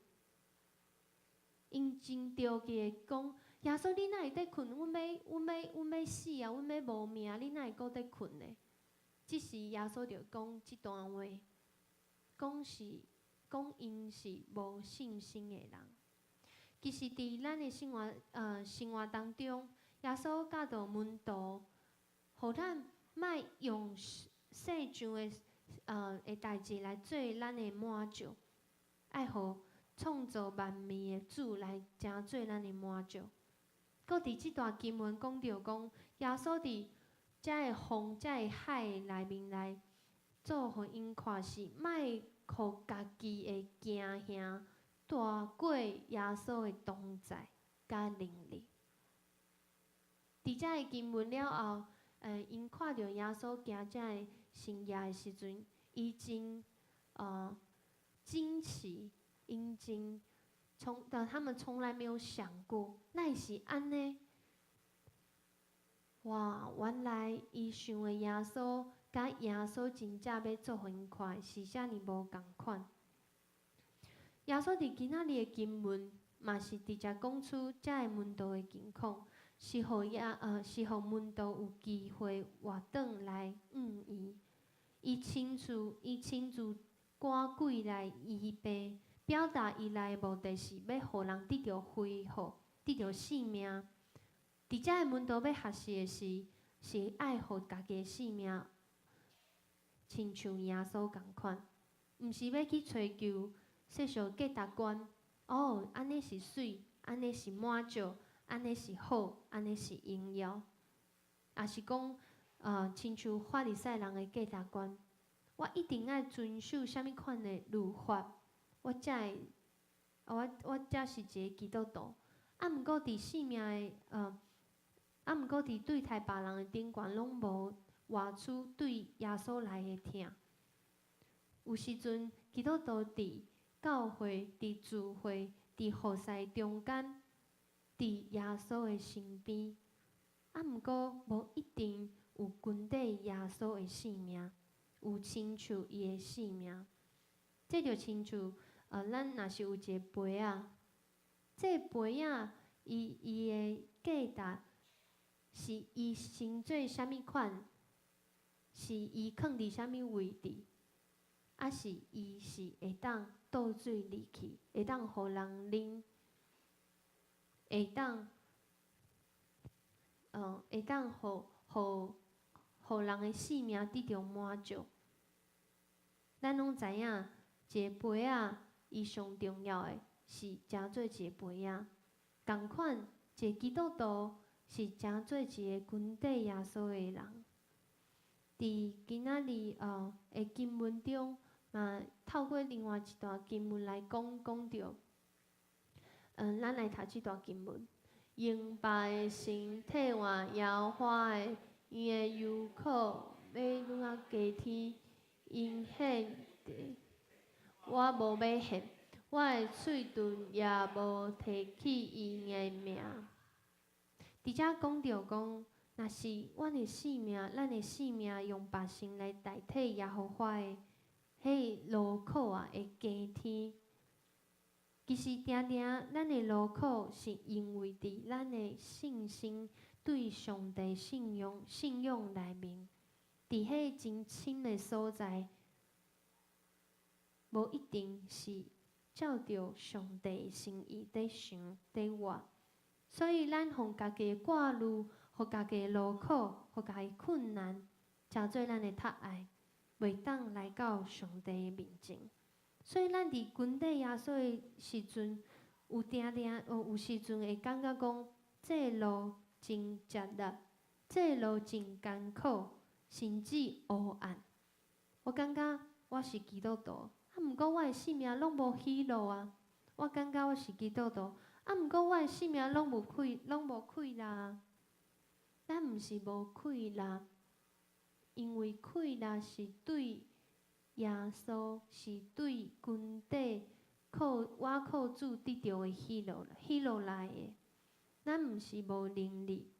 𪜶真著急的講：耶穌，你哪會佇睏？阮欲死啊！阮欲無命，你哪會閣佇睏呢？這時耶穌就講這段話，講𪜶是無信心的人。其實，佇咱的生活當中，耶穌教導門徒，予咱莫用世上的代誌來做咱的滿足，愛予創造萬物的主來成做咱的滿足。閣佇這段經文講著講，耶穌佇遮个風、遮个海內面來做予𪜶看是，莫予家己的驚嚇大過耶穌的同在佮能力。佇遮个經文了後，𪜶看著耶穌行遮个神蹟的時陣，伊真驚奇，𪜶真他們從來沒有想過，哪會是按呢？哇！原來伊想的耶穌，佮耶穌真正欲做予𪜶看的是遮爾無仝款。耶穌佇今仔日的經文，嘛是直接講出遮个門徒的境況，是予門徒有機會活轉來向伊。伊親自趕鬼來醫病，表達伊來的目的是欲予人得著恢復，得著性命。佇遮个門徒欲學習的是，是愛予家己的性命，親像耶穌仝款，毋是欲去追求世俗價值觀。哦，按呢是媠，按呢是滿足，按呢是好，按呢是榮耀，抑是講，親像法利賽人的價值觀，我一定愛遵守啥物款的律法，我才是一个基督徒。啊，毋過佇性命的，啊，毋過佇對待別人的頂懸，攏無活出對耶穌來的疼。有時陣，基督徒佇教會、佇聚會、佇服侍中間，佇耶穌的身邊，啊，毋過無一定有跟綴耶穌的性命，有親像伊的性命。這就親像，咱若是有一个杯仔，這个杯仔，伊的價值是伊生做啥物款，是伊囥佇啥物位置，抑是伊是會當倒水入去，會當予人啉，會當予人的性命得著滿足。咱攏知影，一个杯仔，伊上重要的是成做一个杯仔。仝款，一个基督徒是成做一个跟綴耶穌的人。佇今仔日的經文中，嘛透過另外一段經文來講講著。咱來讀這段經文：用別的神替換耶和華的，𪜶的憂苦欲愈較加添。𪜶獻的，我無欲獻；我的喙唇也無提起𪜶的名。佇遮講著講，若是阮的性命，咱的性命用別神來代替耶和華的，彼勞苦啊會加添。其實，定定咱的勞苦是因為佇咱的信心對上帝信仰內面，佇彼真深的所在，無一定是照著上帝心意佇想佇活。所以，咱予家己的掛慮，予家己的勞苦，予家己困難，成做咱的窒礙，袂當來到上帝的面前。所以，咱佇跟綴耶穌的時陣，有定定有時陣會感覺講，這路真吃力，這路真艱苦，甚至黑暗。我感覺我是基督徒，啊，毋過我的性命攏無喜樂啊！我感覺我是基督徒，啊，毋過我的性命攏無氣力啊！咱毋是無氣力，因為氣力是對耶穌，是對跟綴靠倚靠主得著的喜樂，喜樂來的。咱毋是無能力，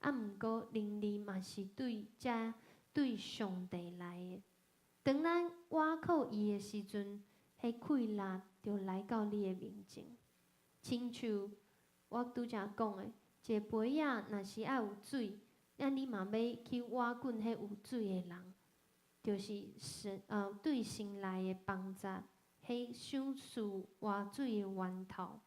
啊，毋過能力嘛是對遮對上帝來的。當咱倚靠伊的時陣，彼氣力就來到你的面前。親像我拄才講的，一个杯仔若是愛有水，啊，你嘛欲去倚近彼有水的人，就是神對神來的幫助，彼賞賜活水的源頭。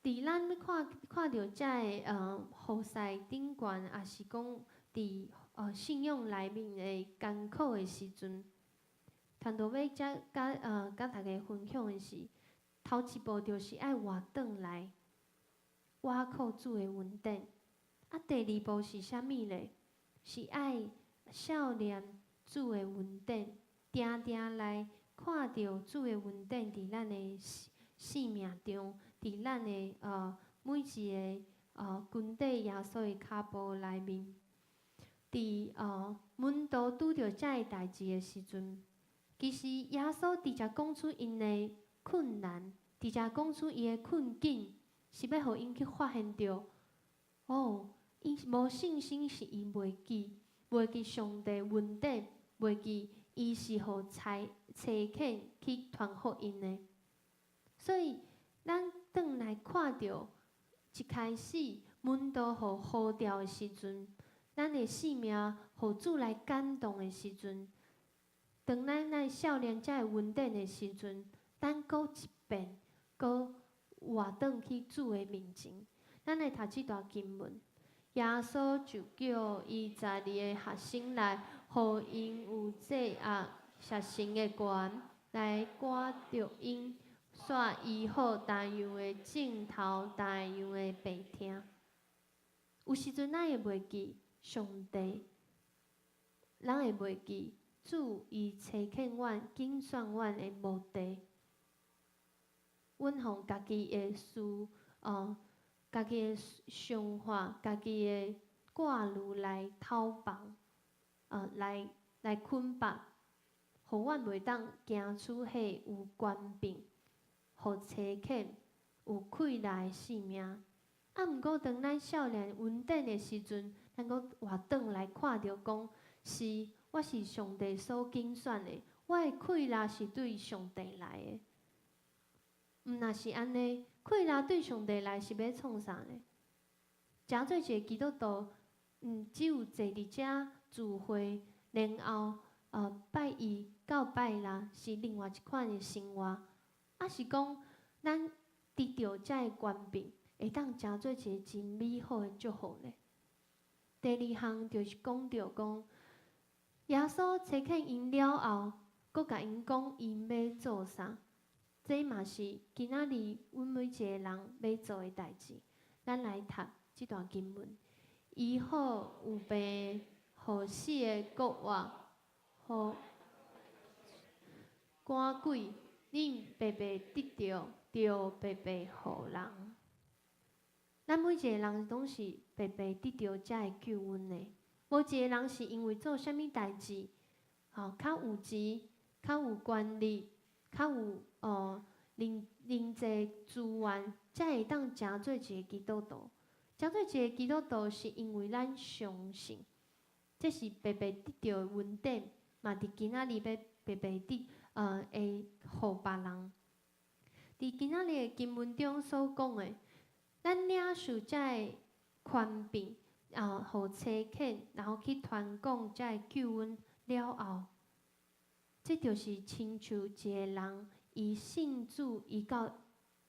佇咱欲看看著遮个服侍頂懸，抑是講佇信仰內面的艱苦的時陣，傳道欲遮佮大家分享的是，頭一步就是愛活轉來，倚靠主的恩典。啊，第二步是啥物咧？是愛數念主的恩典，定定來看著主的恩典佇咱的生命中，佇咱的每一个跟綴耶穌的跤步內面。佇門徒拄著遮个代誌的時陣，其實耶穌直接講出𪜶的困難，佇遮講出伊的困境，是欲予𪜶去發現著，哦，伊無信心是伊袂記，袂記上帝恩典，袂記伊是予差差遣去傳福音的。所以，咱轉來看著一開始門徒予呼召的時陣，咱的生命予主來感動的時陣，當咱來少年才會恩典的時陣，咱閣一遍，閣活轉去主的面前。咱來讀這段經文，耶穌就叫伊12個學生來，予𪜶有制壓邪神的權，來趕逐𪜶，煞醫好逐樣的症頭，逐樣的病痛。有時陣咱會袂記上帝，咱會袂記主伊差遣阮、揀選阮的目的。阮予家己的思，家己的想法、家己的掛慮來偷放，來捆綁，予阮袂當行出彼有權柄、予差遣、有氣力的生命。啊，毋過當咱少年恩典的時陣，咱閣活轉來看著講，是我是上帝所揀選的，我的氣力是對上帝來的。毋若是按呢，氣力對上帝來是欲創啥呢？誠做一个基督徒，只有坐佇遮聚會，然後拜一到拜六是另外一款的生活，抑是講咱得著遮个權柄，會當成做一个真美好的祝福呢？第二項就是講著講，耶穌差遣𪜶了後，閣共𪜶講𪜶欲做啥？這嘛是今仔日阮每一个人欲做的代誌。咱來讀這段經文：醫好有病，予死的復活，予趕鬼，恁白白得著，就白白予人。咱每一个人攏是白白得著這个救恩的，無一个人是因為做啥物代誌，吼較有錢、較有權力、較有人際資源，才會當成做一个基督徒。成做一个基督徒，是因為咱相信，這是白白得著的恩典，嘛佇今仔日欲白白得，會予別人。佇今仔日的經文中所講的，咱領受這个權柄，予差遣，然後去傳講這个救恩了後，這就是親像一个人，伊信主，伊到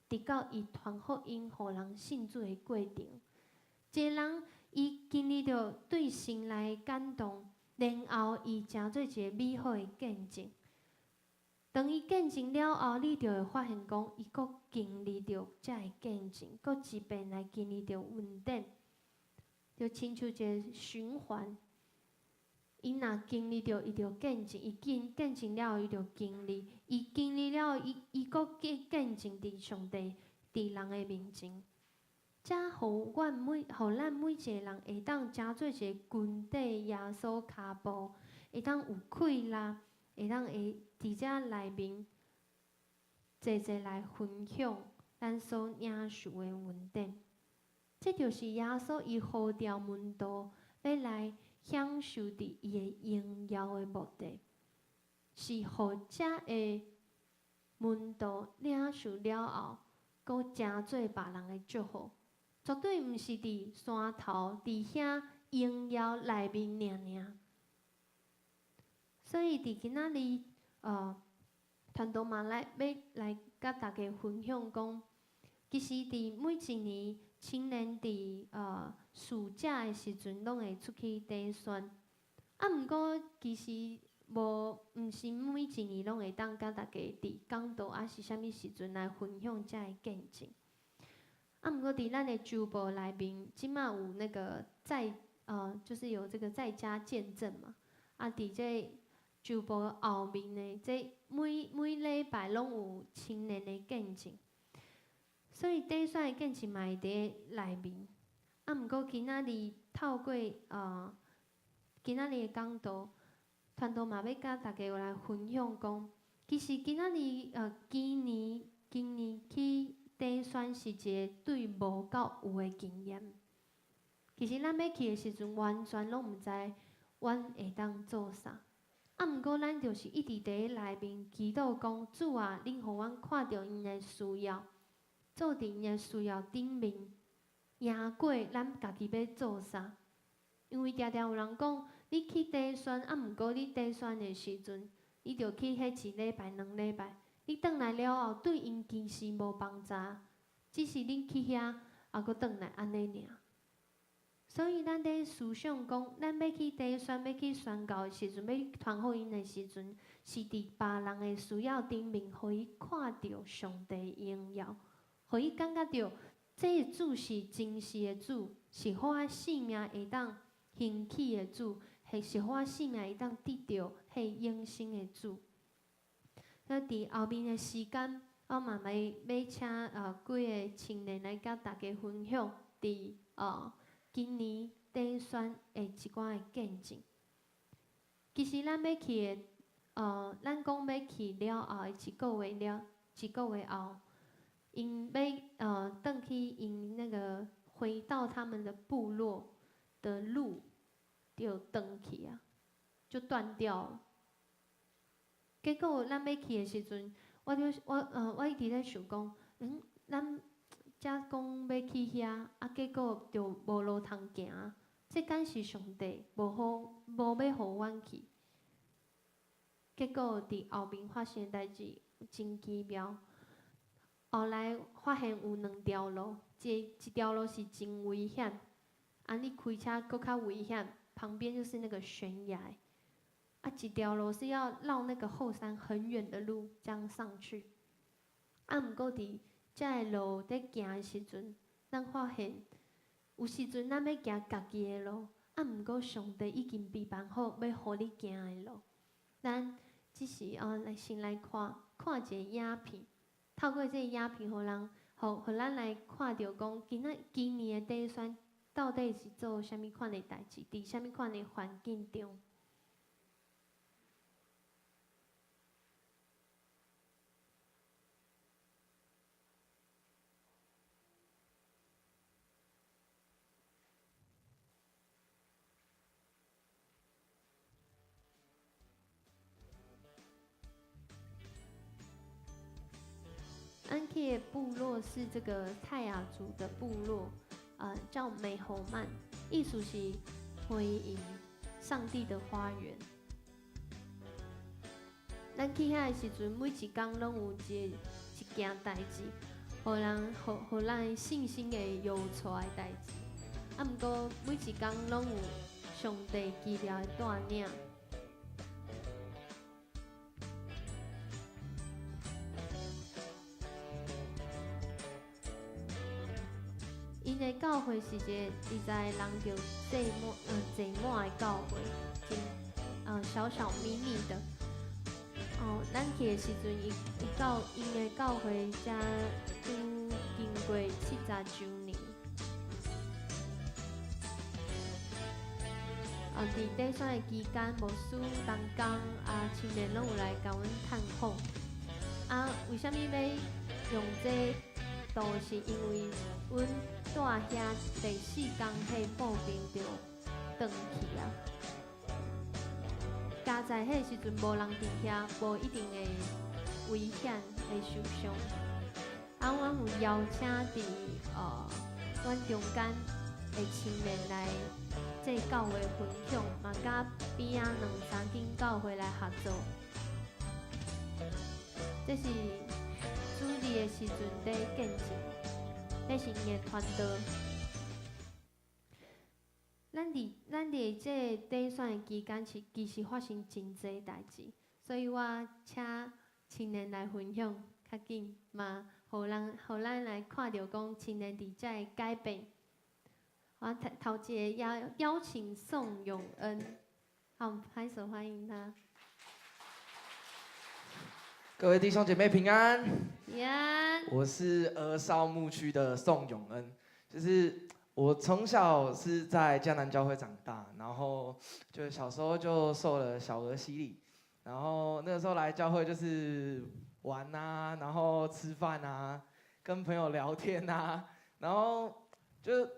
直到伊傳福音，予人信主的過程。一個人伊經歷著對神來感動，然後伊成做一个美好的見證。當伊見證了後，你就會發現講，伊閣經歷著這个見證，閣一遍來經歷著恩典，就親像一个循環。伊若經歷著，伊就見證；伊見見證了後，伊就經歷；伊經歷了後，伊伊閣見見證佇上帝、佇人的面前。才予阮每，予咱每一个人會當成做一个跟綴耶穌跤步，會當有氣力，會當會佇遮內面齊齊來分享咱所領受的恩典。這就是耶穌伊呼召門徒欲來享受佇伊的榮耀的目的，是予遮个門徒領受了後，閣成做別人的祝福。絕對毋是佇山頭佇遐榮耀內面爾爾。所以佇今仔日，傳道嘛來欲來佮大家分享講，其實佇每一年青年佇暑假的時陣，攏會出去短宣。啊，毋過其實無，毋是每一年攏會當佮大家佇講道，抑是啥物時陣來分享遮个見證。啊，毋過佇咱的週報內面，這馬有那個在就是有這個在家見證嘛。啊，佇這週報後面的這每每禮拜攏有青年的見證，所以短宣的見證嘛會佇內面。啊，毋過今仔日透過今仔日的講道，傳道嘛欲佮大家來分享講，其實今仔日今年今年去短宣是一個對無到有的經驗。其實咱欲去的時陣，完全攏毋知阮會當做啥。啊，毋過咱就是一直佇咧內面祈禱講，主啊，恁予阮看著𪜶的需要，做佇𪜶的需要頂面，贏過咱家己欲做啥。因為定定有人講，你去短宣，啊，毋過你短宣的時陣，你著去彼一禮拜、兩禮拜，你轉來了後，對𪜶其實無幫助，只是恁去遐，啊，閣轉來按呢爾。所以咱佇思想講，咱欲去短宣、欲去宣教的時陣，欲去傳福音的時陣，是佇別人的需要頂面，予伊看著上帝榮耀，予伊感覺著這個主是真實的主，是予我性命會當興起的主，係是予我性命會當得著彼永生的主。啊，佇後面的時間，我嘛欲請幾个青年來佮大家分享佇今年短宣的一寡的見證。其實咱欲去的，咱講欲去了後的一個月了，一個月後，𪜶欲轉去𪜶那個回到他們的部落的路就斷去啊，就斷掉了。結果咱欲去的時陣，我就我我一直咧想講，咱才講欲去遐，啊，結果就無路通行，這敢是上帝無好，無欲予阮去。結果佇後面發生的代誌真奇妙。後來發現有兩條路，一條路是真危險，啊，你開車閣較危險，旁邊就是那個懸崖。啊，一條路是要繞那個後山很遠的路，這樣上去。啊，毋過佇這个路佇行的時陣，咱發現有時陣咱欲行家己的路，啊，毋過上帝已經預備好欲予你行的路。咱只是哦，來先來看看一個影片，透過這个影片，予人，予咱來看著講，今仔今年的短宣到底是做啥物款的代誌，佇啥物款的環境中。安去的部落是這個泰雅族的部落，叫美侯曼，意思是花園，上帝的花園。咱去遐的時陣，每一工攏有一件代誌，予人予咱信心會搖掣的代誌。啊，毋過每一工攏有上帝奇妙的帶領。𪜶的教會是一個20個人就坐滿的教會，真小小迷你的。哦，咱去的時陣，伊伊教𪜶的教會才拄經過70週年。啊，佇短宣的期間，牧師同工啊，青年攏有來共阮探訪。啊，為啥物欲用這個圖？是因為阮蹛遐第四工，彼步兵就斷去啊。佳哉彼時陣無人佇遐，無一定會危險，會受傷。啊，阮有邀請佇阮中間的青年來做教會分享，嘛佮邊仔兩三間教會來合作。這是主日的時陣佇見證，這是𪜶的傳道。咱佇這個短宣的期間是其實發生真濟代誌，所以我請青年來分享較緊，嘛，予人予咱來看著講青年佇遮的改變。我頭一个邀請宋永恩，好，拍手歡迎他。各位弟兄姐妹平安。平安。我是兒少牧區的宋永恩，就是我從小是在迦南教會長大，然後就小時候就受了小兒洗禮，然后那个时候来教会就是玩啊，然后吃饭啊，跟朋友聊天啊，然后就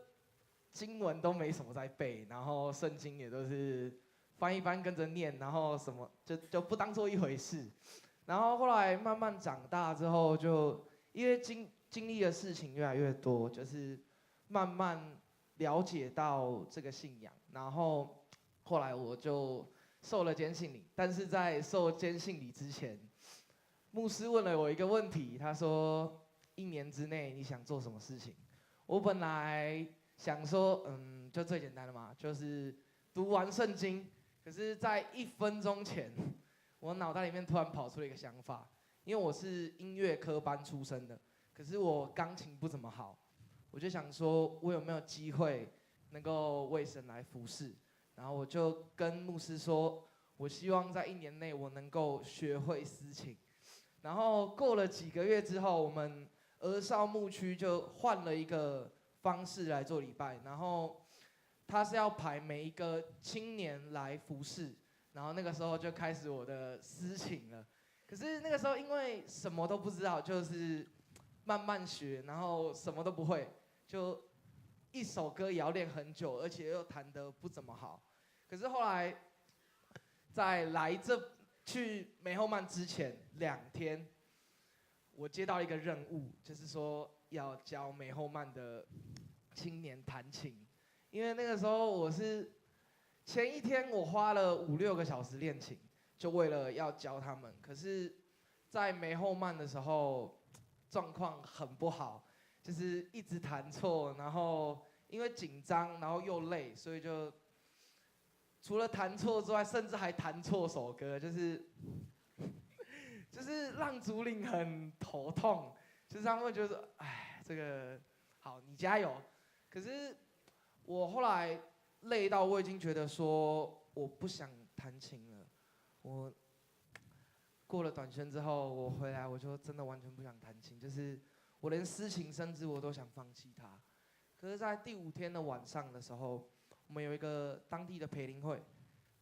经文都没什么在背，然后圣经也都是翻一翻跟着念，然后什么就不当做一回事。然后后来慢慢长大之后，就因为经历的事情越来越多，就是慢慢了解到这个信仰。然后后来我就受了坚信礼，但是在受坚信礼之前，牧师问了我一个问题，他说：“一年之内你想做什么事情？”我本来想说，就最简单的嘛，就是读完圣经。可是，在1分钟前，我脑袋里面突然跑出了一个想法，因为我是音乐科班出身的，可是我钢琴不怎么好，我就想说，我有没有机会能够为神来服侍？然后我就跟牧师说，我希望在一年内我能够学会司琴。然后过了几个月之后，我们儿少牧区就换了一个方式来做礼拜，然后他是要排每一个青年来服侍，然后那个时候就开始我的司琴了。可是那个时候因为什么都不知道，就是慢慢学，然后什么都不会，就一首歌也要练很久，而且又弹得不怎么好。可是后来在来这去梅后曼之前2天，我接到一个任务，就是说要教梅后曼的青年弹琴。因为那个时候我是前一天我花了五六个小时练琴，就为了要教他们。可是，在梅后曼的时候，状况很不好，就是一直弹错，然后因为紧张，然后又累，所以就除了弹错之外，甚至还弹错首歌，就是让主领很头痛，就是他们会觉得说，哎，这个好，你加油。可是我后来累到我已经觉得说我不想弹琴了。我过了短宣之后，我回来我就真的完全不想弹琴，就是我连司琴甚至我都想放弃它。可是，在第五天的晚上的时候，我们有一个当地的培灵会，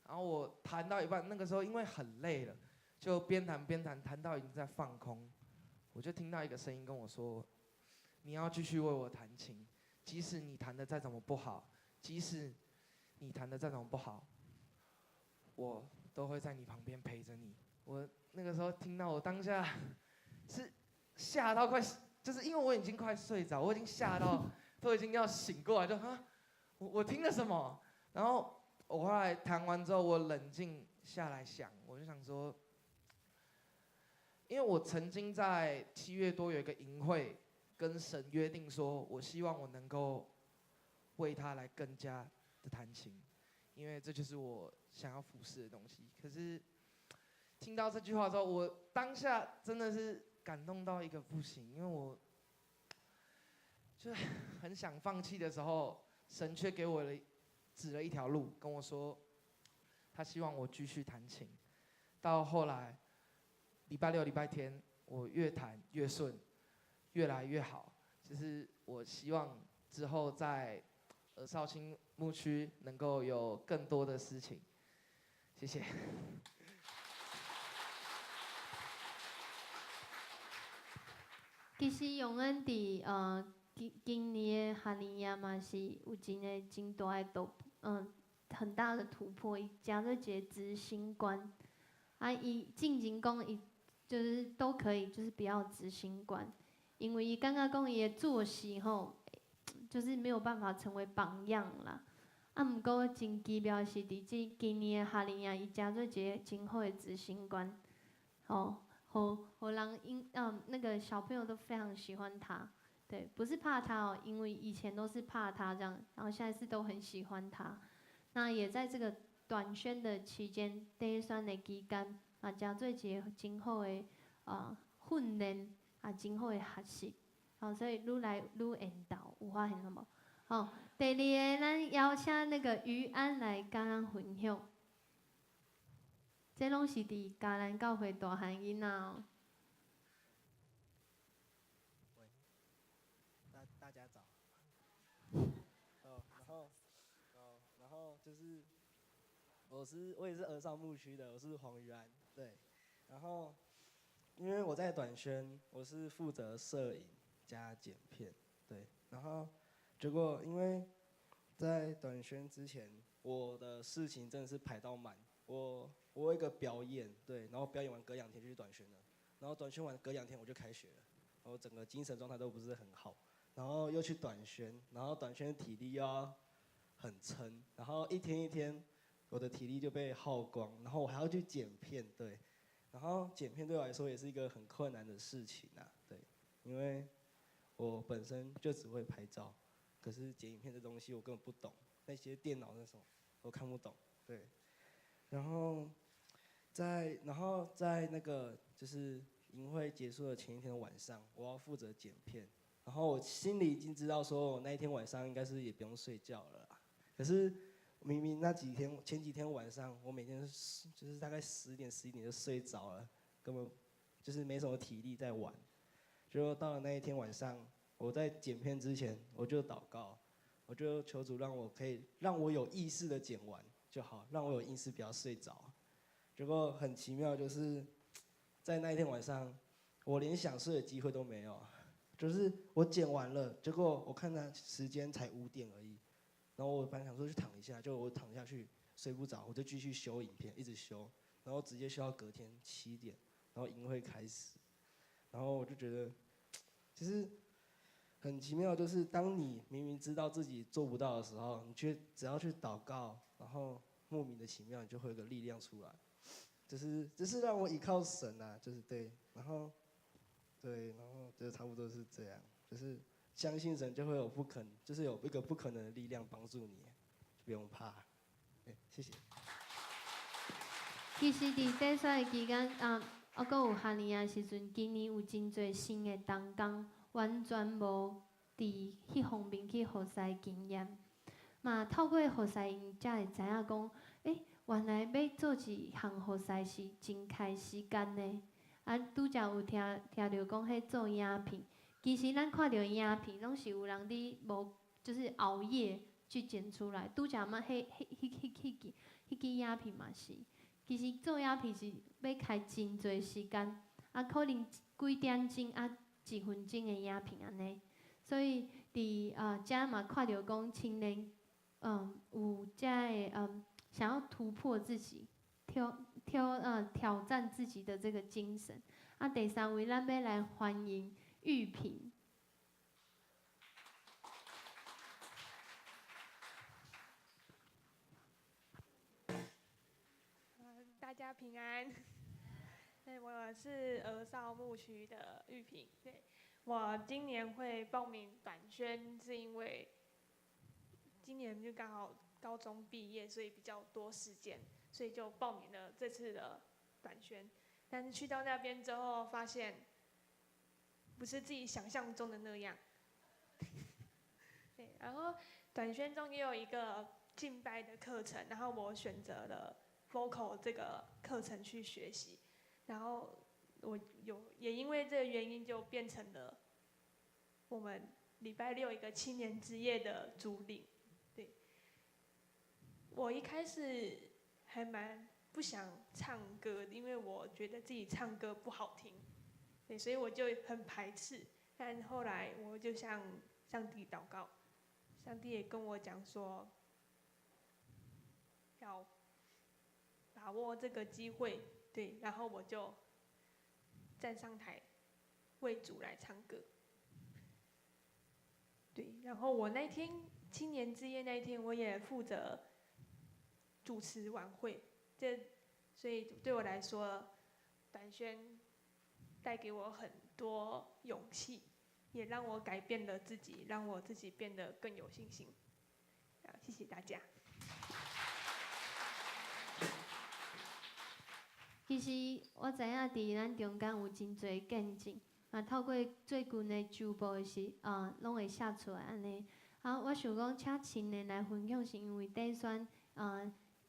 然后我弹到一半，那个时候因为很累了，就边弹边弹，弹到已经在放空，我就听到一个声音跟我说：“你要继续为我弹琴，即使你弹的再怎么不好，即使你弹的再怎么不好，我都会在你旁边陪着你。”我那个时候听到，我当下是吓到快，就是因为我已经快睡着，我已经吓到都已经要醒过来，就哈，我听了什么？然后我后来弹完之后，我冷静下来想，我就想说，因为我曾经在7月多有一个营会，跟神约定说，我希望我能够为他来更加的弹琴，因为这就是我想要服侍的东西。可是听到这句话之后，我当下真的是感动到一个不行，因为我就很想放弃的时候，神却给我了指了一条路，跟我说，他希望我继续弹琴。到后来，礼拜六、礼拜天，我越弹越顺，越来越好。就是我希望之后在儿少青牧区能够有更多的事情。谢谢。其实永恩伫今年的夏令营嘛是有一个真大的突，很大的突破。伊成做一个执行官，啊，伊进前讲伊就是都可以，就是不要执行官，因为伊感觉讲伊的作息吼，就是没有办法成为榜样啦。啊，毋过真奇妙是，伫这今年的夏令营，伊成做一个真好的执行官，吼。予人𪜶那个小朋友都非常喜欢他，对，不是怕他哦，因为以前都是怕他这样，然后现在是都很喜欢他。那也在这个短宣的期间，短宣的期间，啊，成做一个真好的训练，啊，真好的学习，好，所以愈来愈缘投，有发现无？好，第二个，咱邀请那个于安来共咱分享。这拢是伫迦南教会大汉囡仔哦。喂，大家早。哦，然后就是，我也是儿少牧区的，我是黄宇安，对。然后，因为我在短宣，我是负责摄影加剪片，对。然后，结果因为在短宣之前，我的事情真的是排到满，我有一个表演，对，然后表演完隔两天就去短宣了，然后短宣完隔两天我就开学了，然后整个精神状态都不是很好，然后又去短宣，然后短宣体力又要很撑，然后一天一天，我的体力就被耗光，然后我还要去剪片，对，然后剪片对我来说也是一个很困难的事情啊，对，因为我本身就只会拍照，可是剪影片这东西我根本不懂，那些电脑那种我看不懂，对，然后在那个就是营会结束的前一天晚上，我要负责剪片，然后我心里已经知道说我那一天晚上应该是也不用睡觉了啦，可是明明那几天前几天晚上我每天就是大概10点11点就睡着了，根本就是没什么体力在玩。结果到了那一天晚上，我在剪片之前我就祷告，我就求主让我可以让我有意识的剪完就好，让我有意识不要睡着。结果很奇妙，就是在那一天晚上，我连想睡的机会都没有，就是我剪完了，结果我看那时间才5点而已，然后我本来想说去躺一下，就我躺下去睡不着，我就继续修影片，一直修，然后直接修到隔天7点，然后营会开始，然后我就觉得，其实很奇妙，就是当你明明知道自己做不到的时候，你却只要去祷告，然后莫名的奇妙，你就会有个力量出来。就是让我依靠神啊，就是对，然后，对，然后就差不多是这样，就是相信神就会有不可能，就是有一个不可能的力量帮助你，不用怕。对，谢谢。其实，伫短宣的期间，啊，犹阁有夏令营的时阵，今年有真济新的同工，完全无伫彼方面去服侍的经验，嘛透过服侍，𪜶才会知影讲，欸，原来欲做一项服侍是真开时间的。啊，拄才有听著讲，彼做影片，其实咱看著影片，拢是有人伫无，就是熬夜去剪出来。拄才嘛，彼支影片嘛是，其实做影片是欲开真济时间，啊，可能几点钟啊，1分钟的影片按呢。所以伫遮嘛看著讲青年，有遮个想要突破自己，挑战自己的这个精神。啊，第三位，咱欲来欢迎玉萍。大家平安。对，我是儿少牧区的玉萍。对，我今年会报名短宣，是因为今年就刚好高中毕业，所以比较多时间，所以就报名了这次的短宣。但是去到那边之后，发现不是自己想象中的那样。对，然后短宣中也有一个敬拜的课程，然后我选择了 vocal 这个课程去学习，然后我也因为这个原因就变成了我们礼拜六一个青年之夜的主领。对，我一开始还蛮不想唱歌，因为我觉得自己唱歌不好听，对，所以我就很排斥。但后来我就向上帝祷告，上帝也跟我讲说，要把握这个机会，对，然后我就站上台为主来唱歌。对，然后我那天青年之夜那一天，我也负责主持晚会，所以对我来说，短宣带给我很多勇气，也让我改变了自己，让我自己变得更有信心。好，谢谢大家。其实我知影，伫咱中间有真济见证，嘛透过最近的周报的时，拢会写出来按呢。啊，我想讲，请青年来分享，是因为短宣，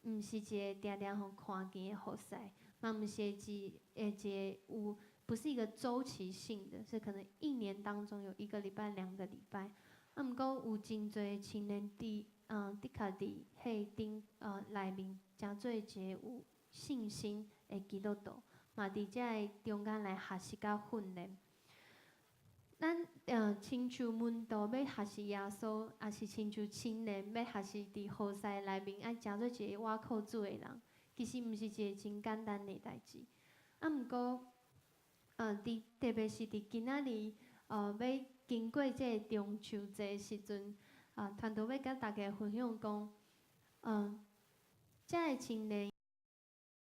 毋是一个定定予看见的服侍，嘛毋是一个有，不是一个周期性的，是可能一年当中有一个礼拜、2个礼拜。啊，毋过有真济青年伫，的确伫彼顶，内面成做一个有信心的基督徒，嘛佇遮个中間來學習佮訓練。咱親像門徒欲學習耶穌，抑是親像青年欲學習佇何西內面愛成做一個倚靠主的人，其實毋是一個真簡單的代誌。啊，毋過，佇特別是佇今仔日，欲經過這個中秋節的時陣，啊，傳道欲佮大家分享講，遮个青年。